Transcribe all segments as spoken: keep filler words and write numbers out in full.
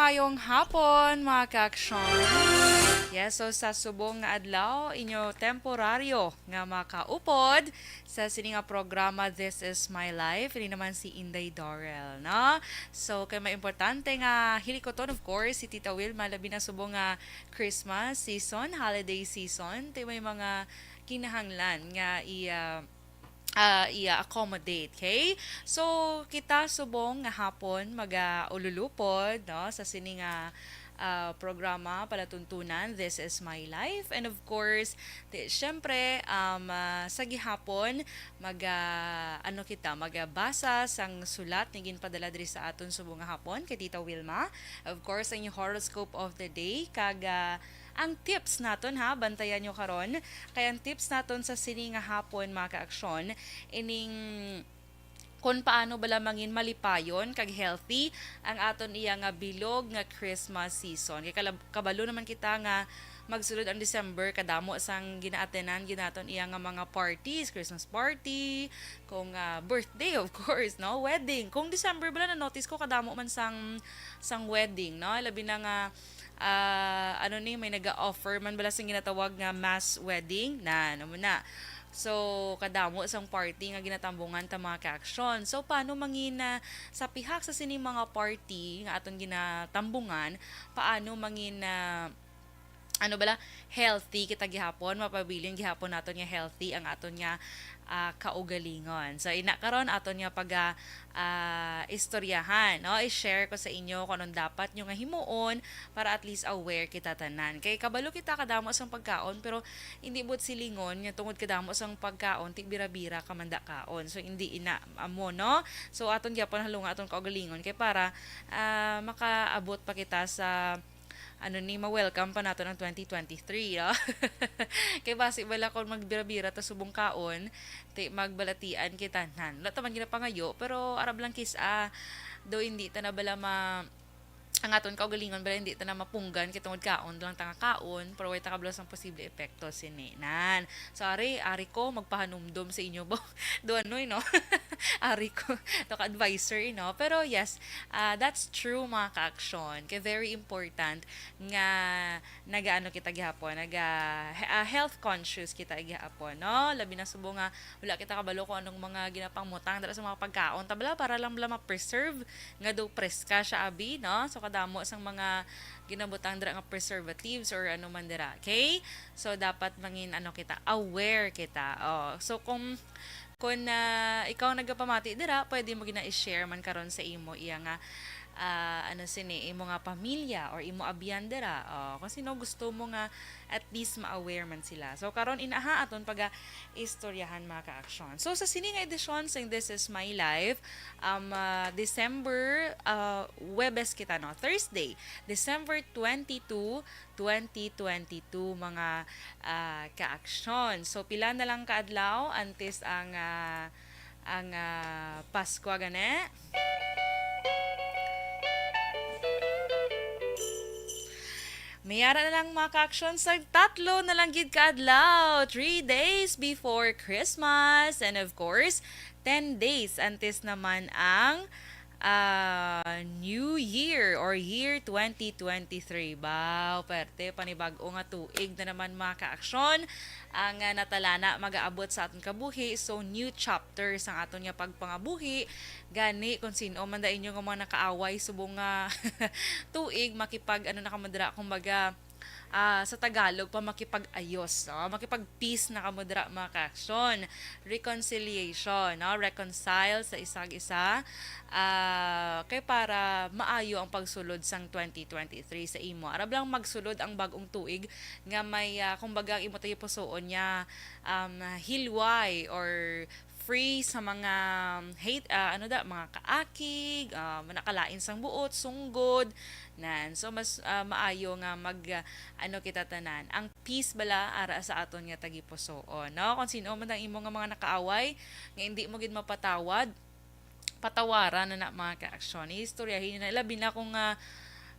Maayong hapon, mga ka-aksyon. Yes, so sa subong nga adlaw, inyo temporaryo nga makaupod sa sini nga programa, This Is My Life. Ini naman si Inday Dorel, no? So, kay may importante nga hilikuton, of course, si Tita Wilma, labi na subong nga Christmas season, holiday season, ti may mga kinahanglan nga i-, ah, ah, i-accommodate, okay? So, kita subong nga hapon magaululupod, no, sa sini nga, ah, programa palatuntunan, This Is My Life. And of course, ti-, syempre, um, ah, sa gihapon, mag, ah, ano kita, magabasa sang sulat nga ginpadala diri sa aton subong nga hapon kay Tita Wilma. Of course, ang inyong horoscope of the day, kag, ah, ang tips naton, ha, bantayan nyo karon. Kay ang tips naton sa sini nga hapon, mga ka-aksyon, ining kung paano bala mangin malipayon kag healthy ang aton iya nga bilog nga Christmas season. Kay kalab-, kabalo naman kita nga magsulod ang December, kadamo sang gina-attenan gyud naton iya nga mga parties, Christmas party, kung, ah, birthday, of course, no, wedding. Kung December bala, na-notice ko kadamo man sang, sang wedding, no, labi na nga, ah, ano ni, may naga-offer man bala sing ginatawag nga mass wedding na, ano mo na. So, kadamo sang party nga ginatambungan ta, mga ka-aksyon. So, paano mangin, ah, sa pihak sa sining mga party nga aton ginatambungan, paano mangin, ah, ano bala, healthy kita gihapon, mapabilin gihapon naton nga healthy ang aton nga, ah, kaugalingon. So, ina karon aton nga pag, ah, ah, istoryahan, no? I-share ko sa inyo kung anong dapat nyo nga himuon para at least aware kita tanan. Kay kabalo kita kadamo sang pagkaon, pero hindi buot silingon nga tungod kadamo sang pagkaon, ti bira-bira ka man da kaon. So, hindi ina amo, no? So, aton gyapon halunga aton kaugalingon kay para, ah, makaabot pa kita sa ano ni, ma-welcome pa naton ang twenty twenty-three, no? Kay basi bala kung magbira-bira ta subong kaon, ti magbalatian kita nan. Wala ta man ginapangayo, pero arab lang kis-a, do hindi ta na bala ma-, ang aton kaugalingon bala hindi ta na mapunggan kay tungod kaon lang ta nga kaon, pero way ta kabalo sang posible epekto sini nan. So, ari, ari ko magpahanumdom sa inyo, bo. Do anoy, no? Ari ko, to ka advisory, no? Pero yes, ah, that's true, mga ka-aksyon. Kay very important nga nagaano kita gihapon, naga, he-, ah, health conscious kita gihapon, no? Labi na subong nga wala kita kabalo kung anong mga ginapangmutang dira sa mga pagkaon. Tabla, para lang bala ma-preserve nga do preska siya, abi, no? So, kadamo sang mga ginabutang dira nga preservatives or ano man dira, okay? So, dapat mangin ano kita, aware kita. Oh, so kung, kung, ah, ikaw ang nagapamati dira, pwede mo gina i-share man karon sa imo iya nga, ah, ano sini, imo nga pamilya or imo abyan dira. Oh, kung sino gusto mo nga at least ma-aware man sila. So, karon inaha aton paga-istoryahan, mga ka-aksyon. So, sa sini nga edisyon sing This Is My Life, um, ah, December, ah, Webes kita, no? Thursday, December twenty-two, twenty twenty-two, mga, ah, ka-aksyon. So, pila na lang ka adlaw antes ang, ah, ang, ah, Paskwa gani. May ara na lang, mga ka-aksyon, sa tatlo na lang gid ka adlaw, three days before Christmas, and of course, ten days antes naman ang, ah, New Year or year twenty twenty-three. Baw, perte, panibag-o nga tuig na naman, mga ka-aksyon, ang, ah, natalana, mag-aabot sa aton kabuhi. So, new chapter sang aton nga pagpangabuhi. Gani, kung sin-o man da inyo nga mga nakaaway subong nga tuig, makipag, ano na kamo dira, kumbaga, ah, sa Tagalog pa, makipag-ayos, no? Makipag-peace na kamo dira, mga ka-aksyon. Reconciliation, no? Reconcile sa isag isa. Ah, kay para maayo ang pagsulod sang twenty twenty-three sa imo. Arab lang magsulod ang bag-ong tuig nga may, ah, kumbaga, ang imo tagipusoon niya, um, hilway or free sa mga hate, ah, ano da, mga kaakig, ah, nakalain sang buot, sunggod, nan. So, mas, ah, maayo nga mag, ah, ano kita tanan. Ang peace bala ara sa aton nga tagipusoon, no? Kung sin-o man ang imo nga mga nakaaway, nga hindi mo gid mapatawad, patawaran na na, mga ka-aksyon. Istoryahin na, labi na kung, ah,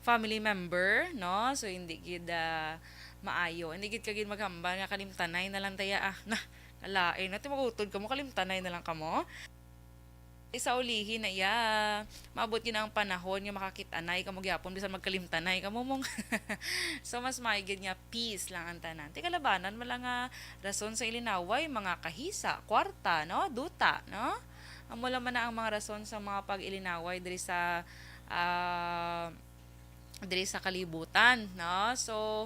family member, no? So, hindi gid, ah, maayo. Hindi gid ka gid maghambal nga kalimtanay na lang taya, ah, na, kalain. Ati magutod kamo, kalimtanay na lang kamo. Sa ulihi na iya, maabot gyud ang panahon nga makakit-anay kamo gyapon, bisan magkalimtanay kamo mong. So, mas maayo gyud nga peace lang ang tanan. Ti kalabanan man lang nga rason sa ilinaway, mga kahisa, kwarta, no? Duta, no? Amo lang man na ang mga rason sa mga pag-ilinaway diri sa, ah, diri sa kalibutan, no? So,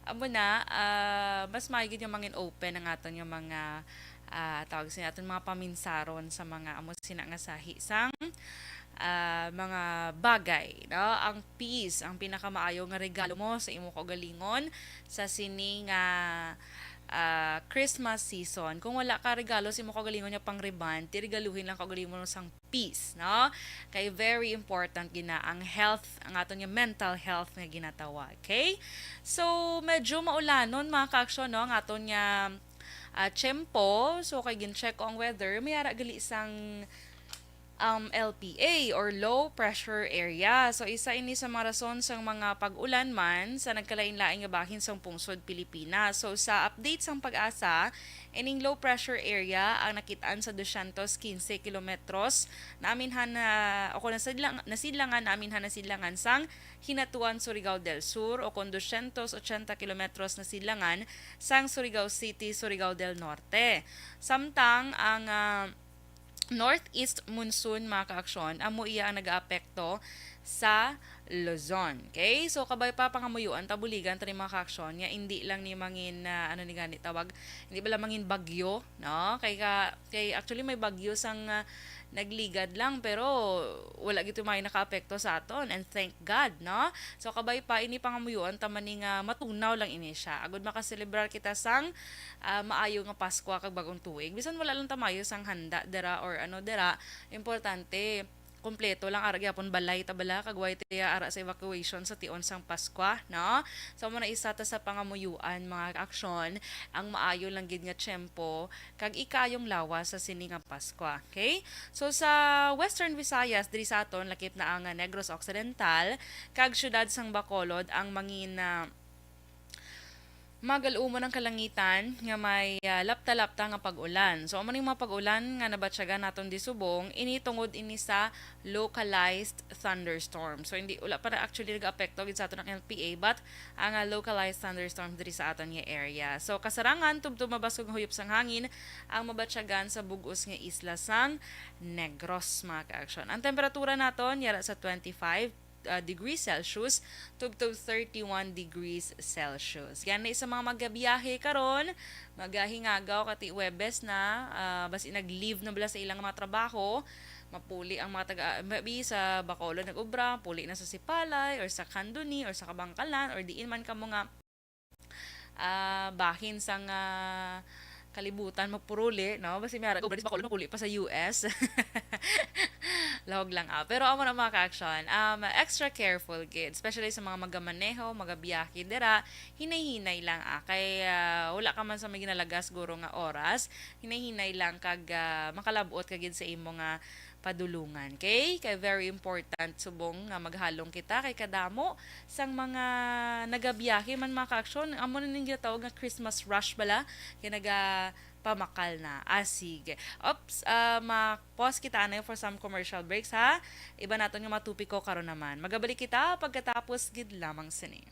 amo na, ah, mas maayo gyud nga mangin open ang aton nga mga, ah, tawag sa aton mga paminsaron sa mga amo sina nga sahi sang, ah, mga bagay, no? Ang peace ang pinakamaayo nga regalo mo sa imo kaugalingon sa sini nga, ah, Christmas season. Kung wala ka regalo sa imo kaugalingon nga pang-rebond, ti regaluhin lang kaugalingon mo sang peace, no? Kay very important gyud na ang health, ang aton nga mental health nga ginatawag, okay? So, medyo maulanon, mga ka-aksyon, no, ang aton nga, ah, tiyempo. So, kay gin-check ko ang weather, may ara gali sang, um, L P A or low pressure area. So, isa ini sa mga rason sang mga pag-ulan man sa nagkalain-lain nga bahin sang pungsod Pilipinas. So, sa update sang PAGASA, ining low pressure area ang nakit-an sa dosyentos quince kilometros naminhan na, o kung nasidlang, nasidlangan, naminhan na sidlangan sang Hinatuan, Surigao del Sur, o kung dosyentos ochenta kilometros na sidlangan sang Surigao City, Surigao del Norte. Samtang ang, ah, northeast monsoon, mga ka-aksyon, amo iya ang nagaapekto sa Luzon. Okay? So, kabay pa, pangamuyuan ta, buligan ta ni, mga ka-aksyon, nga indi lang ni mangin, ah, ano ni gani tawag, hindi bala mangin bagyo, no? Kay ka, kay actually may bagyo sang, ah, nagligad lang, pero wala gid may nakaapekto sa aton, and thank God, no? So, kabay pa, ini pangamuyuan ta man ni nga matunaw lang ini siya. Agud makaselebrar kita sang, ah, maayo nga Paskwa kag Bagong Tuig. Bisan wala lang ta maayo sang handa dira or ano dira, importante, kompleto lang ara gyapon balay ta bala, kag way tiya ara sa evacuation sa tion sang Paskwa, no? So, amo na isa ta sa pangamuyuan, mga aksyon, ang maayo lang gid nga tiyempo kag ikayong lawas sa sini nga Paskwa. Okay? So, sa Western Visayas, diri sa aton, lakip na ang, ah, Negros Occidental, kag siyudad sang Bacolod, ang mangin, ah, magaluumon ang kalangitan nga may, ah, lapta-lapta nga pag-ulan. So, amo ning mga pag-ulan nga nabatyagan naton di subong, ini tungod ini sa localized thunderstorm. So, hindi, wala pa na actually nag-apekto gid sa aton ang L P A, but ang, ah, localized thunderstorm diri sa aton nga area. So, kasarangan, tubtob mabaskog nga huyop sang hangin ang mabatyagan sa bug-os nga isla sang Negros, mga ka-aksyon. Ang temperatura naton yara sa twenty-five, ah, degrees Celsius tubtob thirty-one degrees Celsius. Gani sa mga magabiyahe karon, magahingagaw kati Huwebes na, ah, basi nag-leave na bala sa ilang mga trabaho, mapuli ang mga taga, maybe sa Bacolod nag-obra, puli na sa Sipalay or sa Candoni or sa Kabangkalan or diin man kamo nga, ah, bahin sang, ah, kalibutan magpuruli, no? Basi may ara, Bacolod mapuli pa sa U S. Lahog lang, ah. Pero amo na, mga ka-aksyon, um, extra careful gid, especially sa mga magamaneho, magabiyahe dira, hinay-hinay lang, ah. Kay, ah, wala ka man sa may ginalaga siguro nga oras, hinay-hinay lang kag, ah, makalab-ot ka gid sa imo nga padulungan. Okay? Kay very important subong nga maghalong kita kay kadamo sang mga nagabiyahe man, mga ka-aksyon. Amo na ning ginatawag nga Christmas rush bala. Kay nagapamakal na. Ah, sige. Oops, ah, ma-pause kita anay for some commercial breaks, ha? Iba naton nga mga topiko karon naman. Magabalik kita pagkatapos gid lamang sini.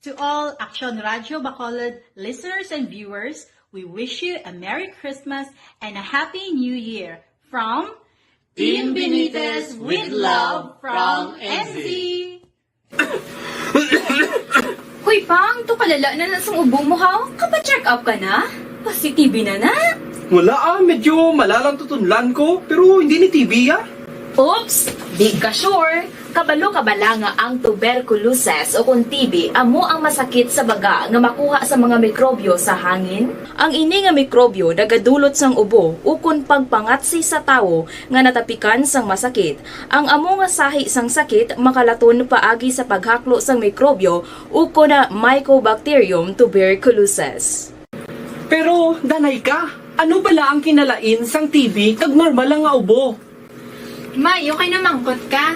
To all Action Radio Bacolod listeners and viewers, we wish you a Merry Christmas and a Happy New Year from Team Benitez with love from N Z. Hoy, Pang, to kalala na na sang ubo mo, ha? Kapa-check up ka na? Positive na na? Wala, ah, medyo malalang tutunlan ko, pero hindi ni T B, ah. Oops, di ka sure. Kabalo ka bala nga ang tuberculosis o kon T B amo ang masakit sa baga nga makuha sa mga mikrobyo sa hangin? Ang ini nga mikrobyo nagadulot sang ubo ukon pagpangatsi sa tawo nga natapikan sang masakit. Ang amo nga sahi sang sakit makalaton paagi sa paghaklo sang mikrobyo ukon na Mycobacterium tuberculosis. Pero, Danay ka, ano bala ang kinalain sang T B kag normal lang nga ubo? May, okay na mangkot ka.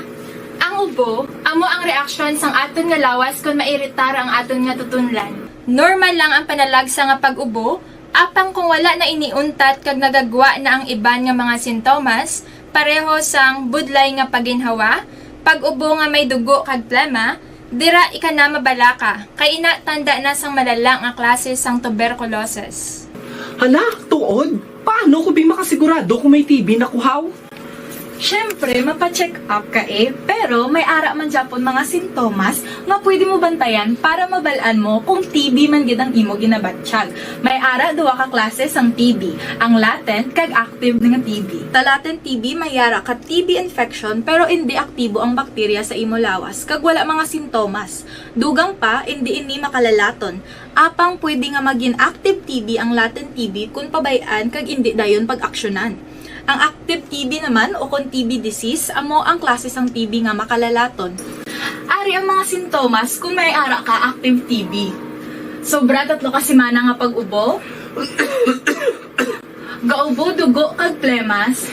Ang ubo, amo ang reaksyon sang aton nga lawas kon mairitar ang aton nga tutunlan. Normal lang ang panalagsa nga pag-ubo, apang kung wala na ini untat kag nagagwa na ang iban nga mga sintomas, pareho sang budlay nga paginhawa, pag-ubo nga may dugo kag plema, dira ika na mabalaka, kay ina tanda na sang malala nga klase sang tuberculosis. Hala, tuod? Paano ko bi makasigurado kung may T B na kuhaw? Siyempre, mapa-check up ka eh, pero may ara man gyapon mga sintomas nga pwede mo bantayan para mabal-an mo kung T B man gid ang imo ginabatyag. May ara duha ka klase sang T B, ang latent kag active nga T B. Sa latent T B may ara ka T B infection pero indi aktibo ang bakterya sa imo lawas kag wala mga sintomas. Dugang pa, indi ini makalalaton. Apang pwede nga magin active T B ang latent T B kon pabay-an kag indi dayon pag-aksyonan. Ang active T B naman o kon T B disease amo ang klase sang T B nga makalalaton. Ari ang mga sintomas kon may ara ka active T B. Sobra tatlo ka semana nga pag-ubo. Gaubo dugo kag plemas.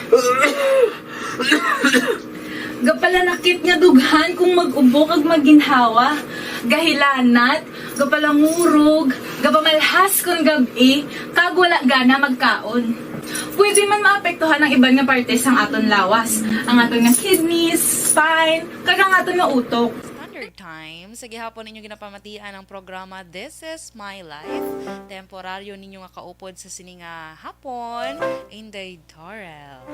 Gapalanakit nga dughan kung mag-ubo kag maginhawa. Gahilanat, gapalangurog, gapamalhas kon gab-i, kag wala gana magkaon. Pwede man maapektuhan ang iban nga parte sang aton lawas, ang aton nga kidneys, spine, kag ang aton nga utok. Standard Time, sa gihapon ninyo ginapamatian ang programa This is My Life. Temporaryo ninyo nga kaupod sa sini nga hapon, Inday Dorel.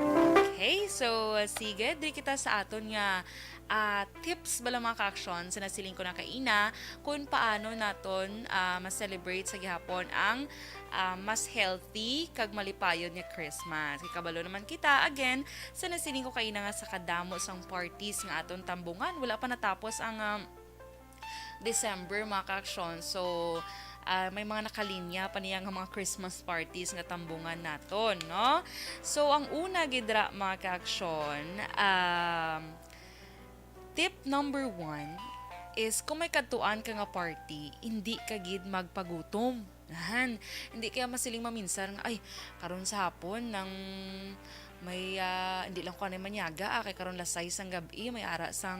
Okay, so uh, sige, diri kita sa aton nga ah, tips bala mga ka-aksyon sa nasiling ko na kaina kung paano naton ah, ma-celebrate sa gihapon ang ah, mas healthy kag malipayon nga Christmas. Kay kabalo naman kita, again, sa nasiling ko kaina nga sa kadamo sang parties nga aton tambungan, wala pa natapos ang um, December, mga ka-aksyon. So, ah, may mga nakalinya pa niya nga mga Christmas parties nga tambungan naton, no? So, ang una gid ra, mga ka-aksyon, um, tip number one is kung may kadtuan ka nga party, hindi ka gid magpagutom. Ahan, hindi kaya masiling maminsar nga, "Ay, karon sa hapon nang may, ah, hindi lang ko anay manyaga, ah, kay karon las sais sang gab-i, may ara sang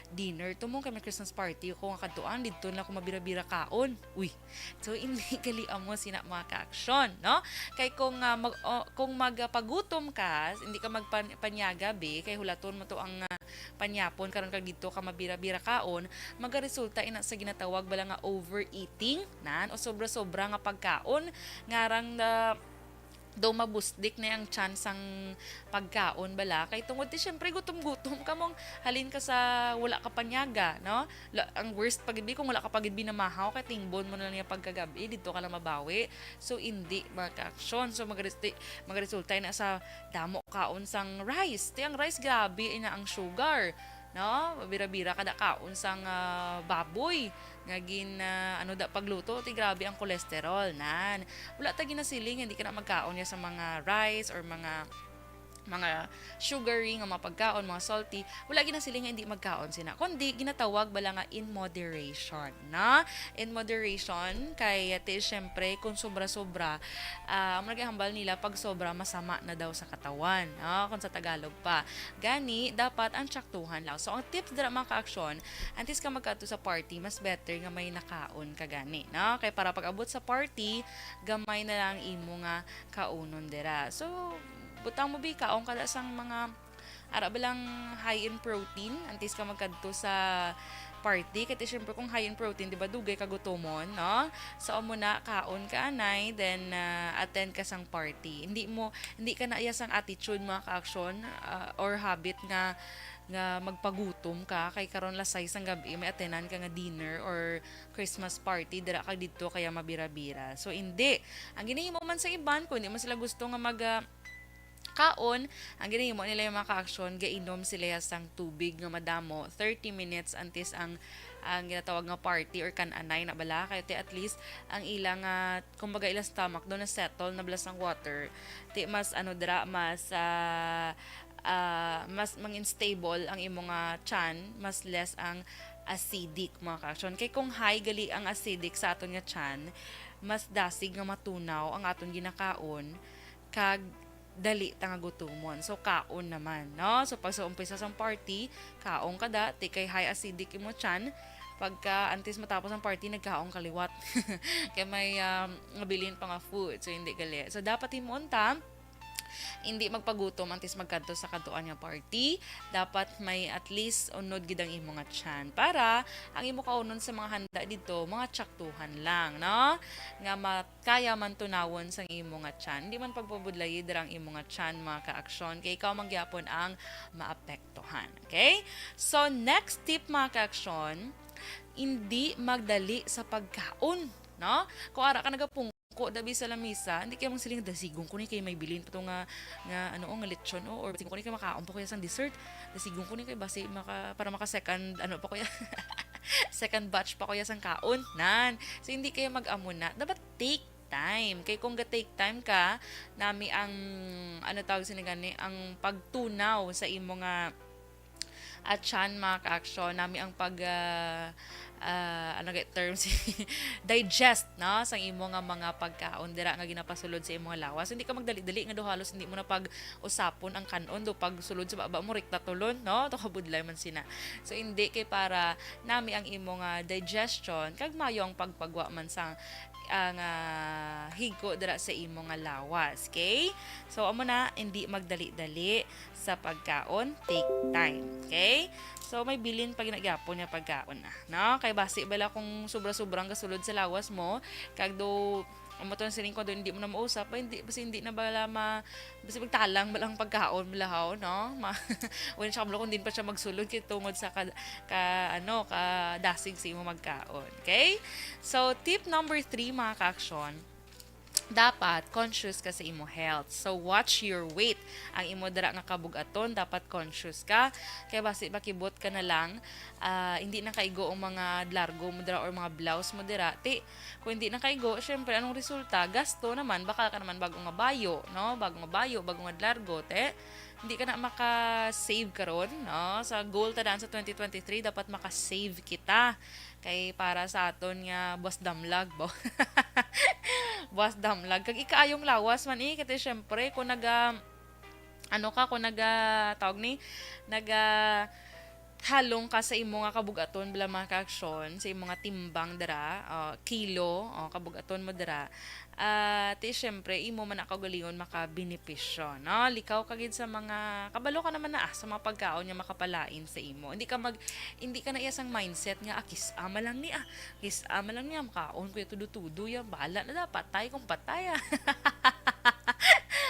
dinner to mo, kay may Christmas party ko nga kadtuan, didto na ko mabira-bira kaon." Uy, so hindi gali amo sina mga ka-aksyon, no? Kay kung, ah, mag, o, kung magpagutom ka, hindi ka magpanyaga, be, kay hulaton mo to ang, ah, panyapon, karon kag didto ka mabira-bira kaon, magaresulta ina sa ginatawag bala nga overeating, nan, o sobra-sobra nga pagkaon, ngarang na daw mabusdik na ang chance ang pagkaon bala kay tungod ti syempre gutom-gutom ka mong halin ka sa wala ka panyaga, no? La, ang worst pa gid kung wala ka pa gid binamahaw kay tingbon mo na lang niya pagkagabi, didto ka lang mabawi. So hindi, mga ka-aksyon. So magres- magaresulta na sa damo kaon sang rice. Ti ang rice grabe ina ang sugar, no? Bira-bira kada kaon sang ah, baboy nga gin ah, ano da pagluto, ti grabe ang cholesterol nan. Wala ta ginasiling hindi ka na magkaon niya sa mga rice or mga mga sugary nga mga pagkaon, mga salty, wala ginasiling nga hindi magkaon sina, kundi ginatawag bala nga in moderation, na in moderation kay ti syempre kung sobra-sobra, ah, ang nagahambal nila pag sobra masama na daw sa katawan, no? Kung sa Tagalog pa. Gani dapat ang tsaktuhan lang. So ang tips dira mga ka-aksyon, antes ka magkadto sa party, mas better nga may nakaon ka gani, no? Kay para pag-abot sa party, gamay na lang imo nga kaunon dira. So butang mo bi kaon ka da sang mga ara ba lang high in protein antes ka magkadto sa party. Kay ti syempre kung high in protein, di ba, dugay ka gutomon, no? So amo na, kaon ka anay, then ah, attend ka sang party. Hindi mo hindi ka na iya sang attitude, mga ka-aksyon, ah, or habit nga nga magpagutom ka kay karon las sais ang gab-i may attenan ka nga dinner or Christmas party, dira ka didto kaya mabira-bira. So hindi, ang ginahimo man sa iban kung hindi man sila gusto nga mag ah, kaon, ang ginahimo nila yung mga ka-aksyon, gainom sila sang tubig nga madamo thirty minutes antes ang ang ginatawag nga party or kan-anay na bala, kay ti at least ang ila nga, kumbaga, ilang stomach do na settle na bala sang water, ti mas ano dira, mas ah, ah, mas mangin stable ang imo nga tiyan, mas less ang acidic, mga ka-aksyon. Kay kung high gali ang acidic sa aton nga tiyan, mas dasig nga matunaw ang aton ginakaon kag dali ta nga gutumon. So kaon naman, no? So pag sa umpisa sang party, kaon ka da, ti kay high acidic imo tiyan, pagka antes matapos ang party, nagkaon ka liwat. Kay may, um, mabilin pa nga food. So, hindi gali. So, dapat himuon ta, hindi magpagutom antes magkadto sa kadtuan nga party. Dapat may at least unod gid ang imo nga tiyan. Para ang imo kaunon sa mga handa dito, mga tsaktuhan lang, no? Nga ma-, kaya man tunawon sang imo nga tiyan. Hindi man pagpabudlayi dira ang imo nga tiyan, mga kaaksyon. Kay ikaw man gyapon ang maapektuhan. Okay? So, next tip, mga kaaksyon, hindi magdali sa pagkaon, no? Kung ara ka nagapungko dabi sa lamisa, hindi kay magsiling, "Dasigon ko ni kay may bilin pa to nga, nga, ano, oh, nga lechon, oh, or dasigon ko ni kay makaon pa ko ya sang dessert. Dasigon ko ni kay basi maka-, para maka-second, ano pa ko ya, second batch pa ko ya sang kaon." Nan. So, hindi kay mag-amo na. Dapat take time. Kay kung ga-take time ka, nami ang, ano tawag sini gani, ang pagtunaw sa imo nga, ah, tiyan, mga kaaksyon, nami ang pag, ah, ah, ano nga term, digest, no, sang imo nga mga pagkaon dira nga ginapasulod sa imo nga lawas. Hindi ka magdali-dali nga do halos hindi mo na pag-usapon ang kan-on do pagsulod sa baba mo, rekta tulon, no? To kabudlay man sina. So, hindi kay para nami ang imo nga digestion, kag mayo ang pagpagwa man sang, ang, ah, higko dira sa imo nga lawas, okay? So, amo na, hindi magdali-dali sa pagkaon, take time, okay? So, may bilin pa ginagyapon nga pagkaon na, no? Kay basi bala kung sobra-sobra ang gasulod sa lawas mo, kag do, amo to ang siling ko, do hindi mo na mausap, ay, hindi, basi hindi na bala ma-, basi magtalang bala ang pagkaon, malahaw, no? Ma-, wala siya kabalo kung din pa siya magsulod kay tungod sa ka, ka, ano, kadasig sa imo magkaon, okay? So, tip number three, mga kaaksyon, dapat conscious ka sa imo health. So, watch your weight. Ang imo dira nga kabug-aton, dapat conscious ka. Kay basi makibot ka na lang, ah, hindi na kaigo ang mga largo mo dira or mga blouse mo dira. Ti, kung hindi na kaigo, syempre, anong resulta? Gasto naman, bakal ka naman bago nga bayo, no? Bago nga bayo, bago nga largo, te. Hindi ka na maka-save karon, no? Sa goal ta daan sa twenty twenty-three, dapat maka-save kita. Kay para sa aton nga buwas damlag, bo. Buwas damlag. Kag ikaayong lawas man, eh. Kasi syempre, kung naga, ano ka, kung naga, tawag ni, naga, halong ka sa imo nga kabug-aton, bala, mga kaaksyon, sa imo nga timbang dira, ah, kilo, oh, kabug-aton mo dira. Ah, ti, syempre, imo man na kaugalingon makabenepisyo, no? Likaw ka gid sa mga, kabalo ka naman na, ah, sa mga pagkaon nga makapalain sa imo. Hindi ka mag-, hindi ka na iya sang mindset nga, "Ah, kis-a man lang ni, ah, kis-a man lang ni, ah, makaon ko ya tudo-tudo ya, bahala na da, patay kung patay, ah."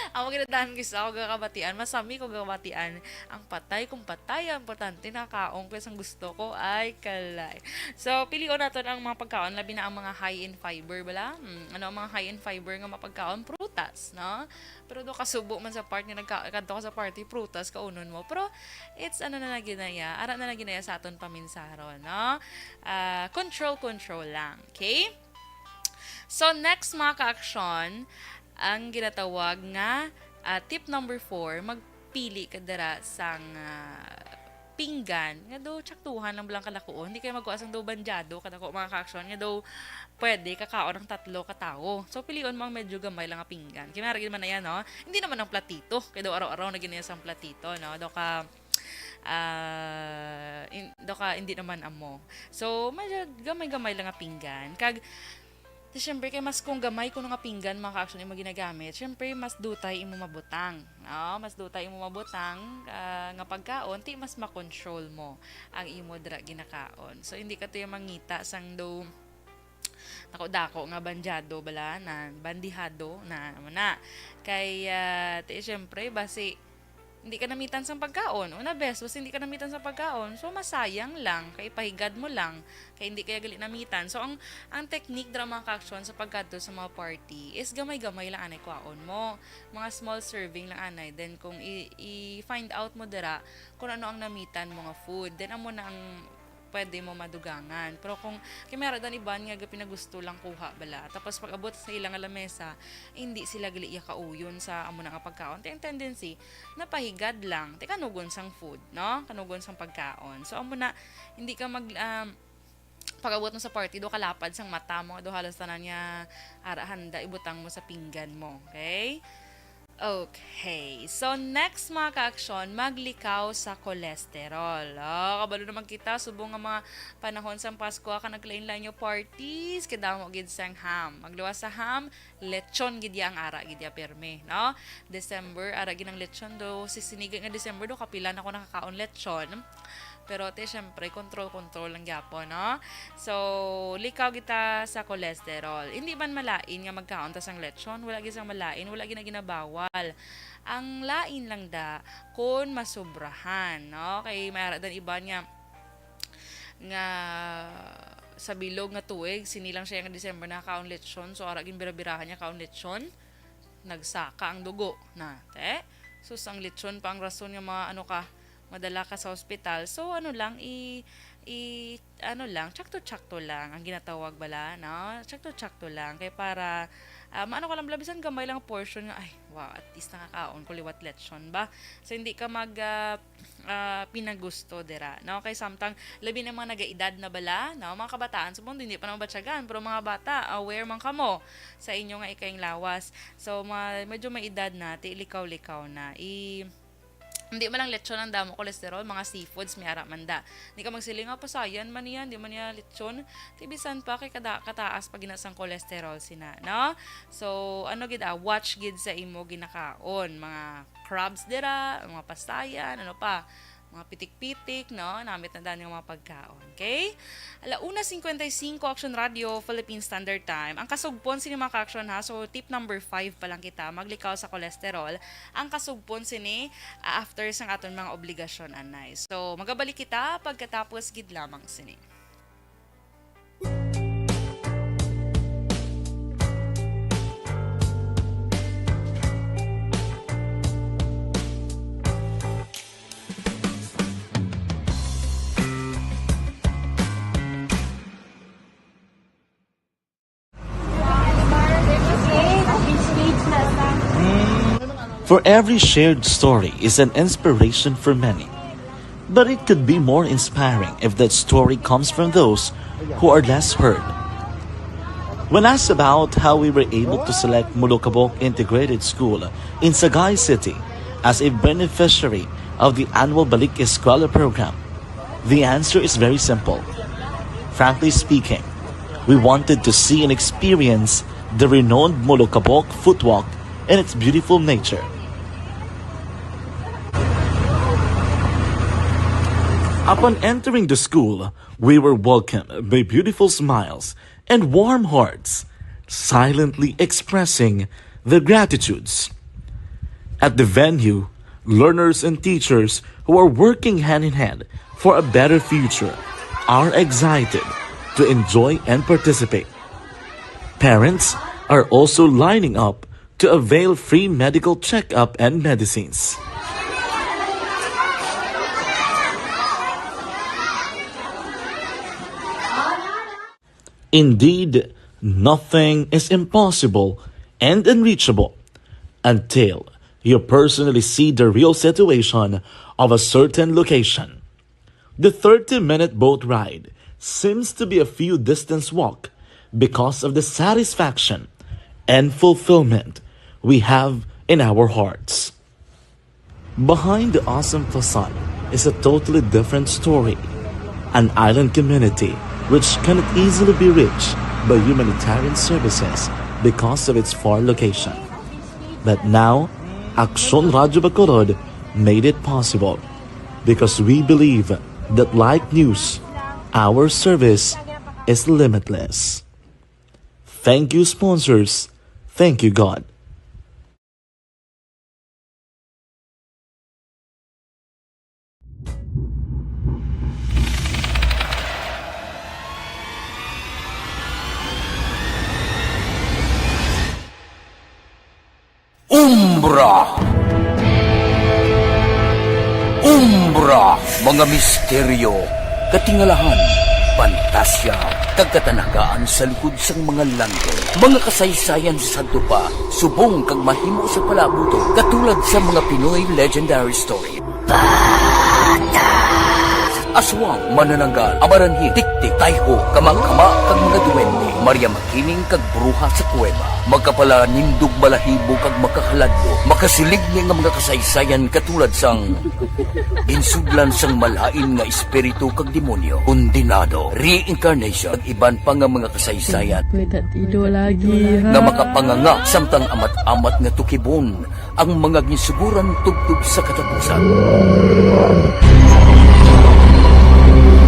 Amo gid ang kis-a ko gakabatian, masami ko gakabatian. Ang patay kung patay, ang importante nakaon ko sang gusto ko. Ay, kalay. So, pilion naton ang mga pagkaon, labi na ang mga high in fiber, bala. Hmm, ano ang mga high in fiber nga mga pagkaon? Prutas, no? Pero do kasubo man sa part nga nagka-, kadto ka sa party, prutas kaunon mo. Pero it's ano na lang ginaya, ara na lang ginaya sa aton paminsaron, no? Ah, control, control lang, okay? So, next, mga kaaksyon, ang ginatawag nga, ah, tip number four, magpili ka dira sang, ah, pinggan nga do tsaktuhan lang bala ang kalakuon. Hindi kayo magkuha sang do bandyado kadako, mga kaaksyon, nga do pwede kakaon ang tatlo ka tawo. So, pilion mo ang medyo gamay lang nga pinggan. Kaya meron man na yan, no? Hindi naman ang platito. Kaya do araw-araw na ginaya sang platito, no? Do ka, ah, in-, do ka, hindi naman amo. So, medyo gamay-gamay lang nga pinggan. Kag, ti, syempre, kay mas kung gamay kuno nga pinggan, mga kaaksyon, imo ginagamit, syempre, mas dutay imo mabutang, no? Mas dutay imo mabutang, ah, nga pagkaon, ti mas makontrol mo ang imo dira ginakaon. So, hindi ka to yung mangita sang do dako-dako nga bandyado bala na, bandihado na, amo na. Kay, ah, ti, syempre, basi, hindi ka namitan sang pagkaon. Una, bes, basta hindi ka namitan sang pagkaon, so masayang lang, kay ipahigad mo lang, kay hindi kaya gali namitan. So, ang, ang technique dira, mga kaaksyon, sa pagkadto sa mga party is gamay-gamay lang anay kwaon mo. Mga small serving lang anay. Then, kung i-, i-find out mo dira kung ano ang namitan mo nga food, then amo na ang pwede mo madugangan. Pero kung kay meron dan iban nga pinagusto lang kuha bala, tapos pag abot sa ilang lamesa, hindi sila gali iya kauyon sa amo na nga pagkaon. Ti ang tendency, napahigad lang. Ti kanugon sang food, no? Kanugon sang pagkaon. So, amo na, hindi ka mag, um, pag-abot mo sa party, do kalapad sang mata mo, do halos tanan nga ara handa ibutang mo sa pinggan mo, okay? Okay. So, next, mga kaaksyon, maglikaw sa cholesterol. Oh, kabalo naman kita, subong nga mga panahon sang Pasko, ka naglain-lain nga parties, kadamo gid sang ham. Magluwas sa ham, lechon gid ya ang ara gid ya pirmi, no? December, ara gid ang lechon do. Si sinigit nga December do, kapila na ko nakakaon lechon. Pero, te, syempre, control-control lang gyapon, no? So, likaw kita sa cholesterol. Hindi man malain nga magkaon ta sang lechon, wala gid sang malain, wala gid na ginabawal. Ang lain lang da, kun masubrahan, no? Kay may ara dan iban nga, nga sa bilog nga tuig, sini lang siya nga December nakakaon lechon, so ara gid bira-birahan niya kaon lechon, nagsaka ang dugo na, te. Sus, ang lechon pa ang rason nga ma-, ano ka, madala ka sa ospital. So, ano lang, i-, i-, ano lang, tsakto-tsakto lang ang ginatawag bala, no? Tsakto-tsakto lang. Kay para, ah, maano ka lang bala, bisan gamay lang portion nga, ay, wow, at least nakakaon ko liwat lechon ba? So, hindi ka mag, ah, ah, pinagusto dira, no? Kay samtang, labi na mga nagaedad na bala, no? Mga kabataan, sa mundo, hindi pa naman batyagan, pero mga bata, aware man kamo sa inyo nga ikayang lawas. So, mga, medyo may edad na, ti likaw-likaw na. I-, hindi man lang lechon ang damo cholesterol, mga seafoods, may ara man da. Hindi ka magsiling, "Ah, pasayan man yan, di man niya lechon." Ti bisan pa, kay kada, kataas pa gina sang cholesterol sina, no? So, ano gid, ah, watch gid sa imo ginakaon, mga crabs dira, mga pasayan, ano pa, mga pitik-pitik, no? Namit na daan nga mga pagkaon, okay? Ala una cincuenta y cinco, Action Radio, Philippine Standard Time. Ang kasugpon sini, mga ka-action, ha? So, tip number five pa lang kita, maglikaw sa cholesterol. Ang kasugpon sini, ah, after sang aton mga obligasyon, anay. So, magabalik kita pagkatapos gid lamang sini. For every shared story is an inspiration for many. But it could be more inspiring if that story comes from those who are less heard. When asked about how we were able to select Molokabok Integrated School in Sagay City as a beneficiary of the annual Balik Eskwela program, the answer is very simple. Frankly speaking, we wanted to see and experience the renowned Molokabok footwalk and its beautiful nature. Upon entering the school, we were welcomed by beautiful smiles and warm hearts, silently expressing their gratitudes. At the venue, learners and teachers who are working hand in hand for a better future are excited to enjoy and participate. Parents are also lining up to avail free medical checkup and medicines. Indeed, nothing is impossible and unreachable until you personally see the real situation of a certain location. The thirty-minute boat ride seems to be a few distance walk because of the satisfaction and fulfillment we have in our hearts. Behind the awesome facade is a totally different story, an island community which cannot easily be reached by humanitarian services because of its far location. But now, Aksyon Radyo Bacolod made it possible because we believe that like news, our service is limitless. Thank you, sponsors. Thank you, God. Umbra. Umbra, mga misteryo, katingalahan, pantasya, kag katanagaan sa lukod sang mga langit. Mga kasaysayan sa sadto pa, subong kag mahimo sa palaabuton, katulad sa mga Pinoy legendary story. Aswang, manananggal, amaranhit, tiktik, tayho, kamakama, kag mga duwende. Maria Mag- Kining kag bruha sa kuweba, makapalanindog balahibo kag makahaladlo, makasilig ni nga mga kasaysayan katulad sang ginsudlan sang malain nga espiritu kag demonyo, kondenado, reincarnation, kag iban pa nga mga kasaysayan May tatido lagi, ha? nga makapanganga samtang amat-amat nga tukibon ang mga ginsuguran tubtob sa katapusan.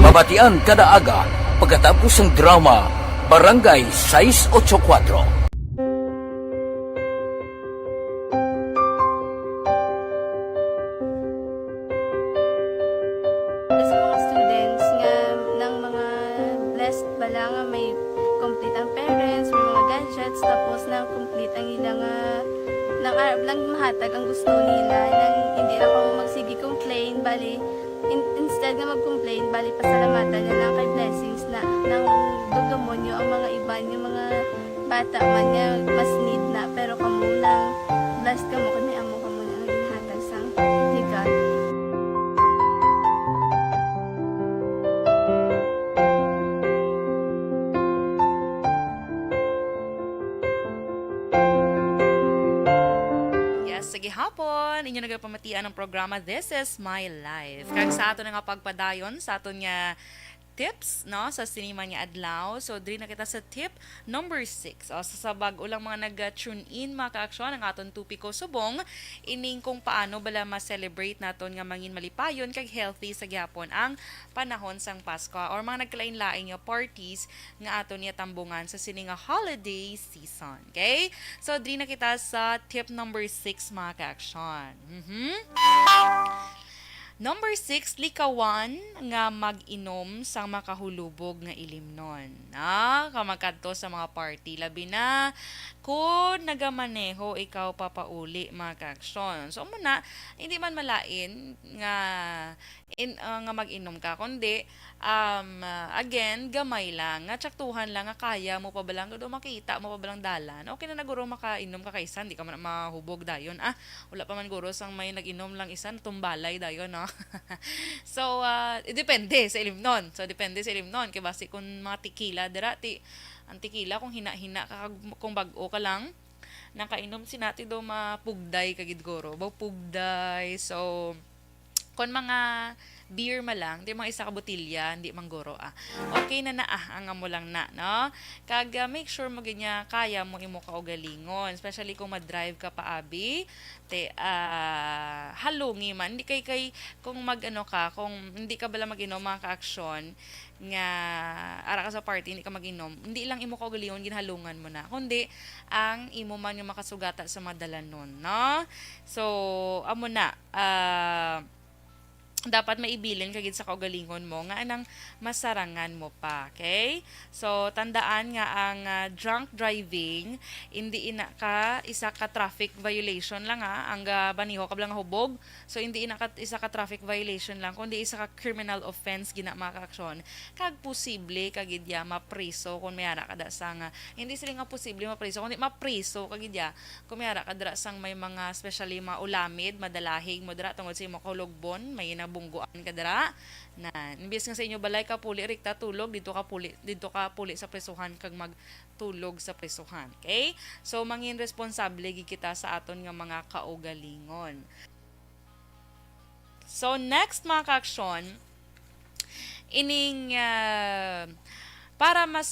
Mabatian kada aga pagkatapos sang drama Barangay sais ocho kuwatro. Sa mga students nga nang mga blessed bala nga may complete ang parents, may mga gadgets, tapos nang complete ang ila nga nang arab lang mahatag ang gusto nila, nang hindi lang kamo magsige complain, bali, in-, instead nga mag-complain, bali, pasalamatan na lang kay blessings na nang dugdumon nyo ang mga iban, yung mga bata man nga mas need na, pero kamo nang blessed kamo kay may amo kamo na nga ginhatag sang ni God. Yes, sa gihapon, inyo nagapamatian ang programa This Is My Life. Kag sa aton nga pagpadayon, sa aton nga tips, no, sa sini man nga adlaw. So, diri na kita sa tip number six. O, sa, sa bag-o lang mga nag-tune in, mga ka-aksyon, ang aton topiko subong, ining kung paano bala ma-celebrate naton nga mangin malipayon kag healthy sa gihapon ang panahon sang Pasko or mga nagkalain-lain nga parties nga aton niya tambungan sa sini nga holiday season. Okay? So, diri na kita sa tip number six, mga ka-aksyon. Mhm. Number six, likawan nga mag-inom sang makahulubog nga ilimnon. Ah, kag magkadto sa mga party, labi na kung nagamaneho ikaw papauli, mga ka-aksyon. So, amo na, hindi man malain nga in-, ah, nga mag-inom ka, kundi, um, ah, again, gamay lang, nga tsaktuhan lang nga kaya mo pa ba lang, daw makita mo pa ba lang dalan. Okay na, na guro makainom ka kaysa hindi ka man mahubog dayon. Ah, wala pa man guro sang may nag-inom lang isa, natumbalay dayon, no? So, ah, depende sa ilimnon. So, depende sa ilimnon. Kay basi kung mga tequila dira, ti-, ang tequila, kung hina-hina ka, kag kung bag-o ka lang nakainom sina, ti daw mapugday ka gid guro. Baw pugday. So, kon mga beer man lang, ti mga isa ka botelya, hindi man guro, ah. Okay na na, ah, ang amo lang na, no? Kag, ah, make sure mo gid nga kaya mo imo kaugalingon, especially kung ma-drive ka pa, abi. Ti, ah, halungi man. Hindi kay, kay, kung mag-ano ka, kung hindi ka bala mag-inom, mga ka-aksyon, nga ara ka sa party, hindi ka mag-inom, hindi lang imo kaugalingon ginhalungan mo na, kundi ang imo man nga makasugata sa mga dalanon, no? So, amo na, ah, dapat maibilin ka gid sa kaugalingon mo nga anang masarangan mo pa, okay? So, tandaan nga ang, ah, drunk driving, hindi ina ka isa ka traffic violation lang, ha. Ang, ah, baniho ka lang hubog, So, hindi ina ka, isa ka traffic violation lang, kundi isa ka criminal offense gina, mga ka-aksyon. Kag posible ka gid ya mapriso kung may ara ka da sang, ah, hindi sila nga posible mapriso, kundi mapriso ka gid ya kung may ara ka dira sang may mga, especially mga ulamid, madalahig mo dira tungod sa imo kahulogbon, may nabungguan ka dira. Na, imbis nga sa inyo balay ka puli, rikta tulog, dito ka puli, dito ka puli sa prisuhan kag magtulog sa prisuhan. Okay? So, mangin responsable gid kita sa aton nga mga kaugalingon. So, next, mga ka-aksyon, ining, ah, para mas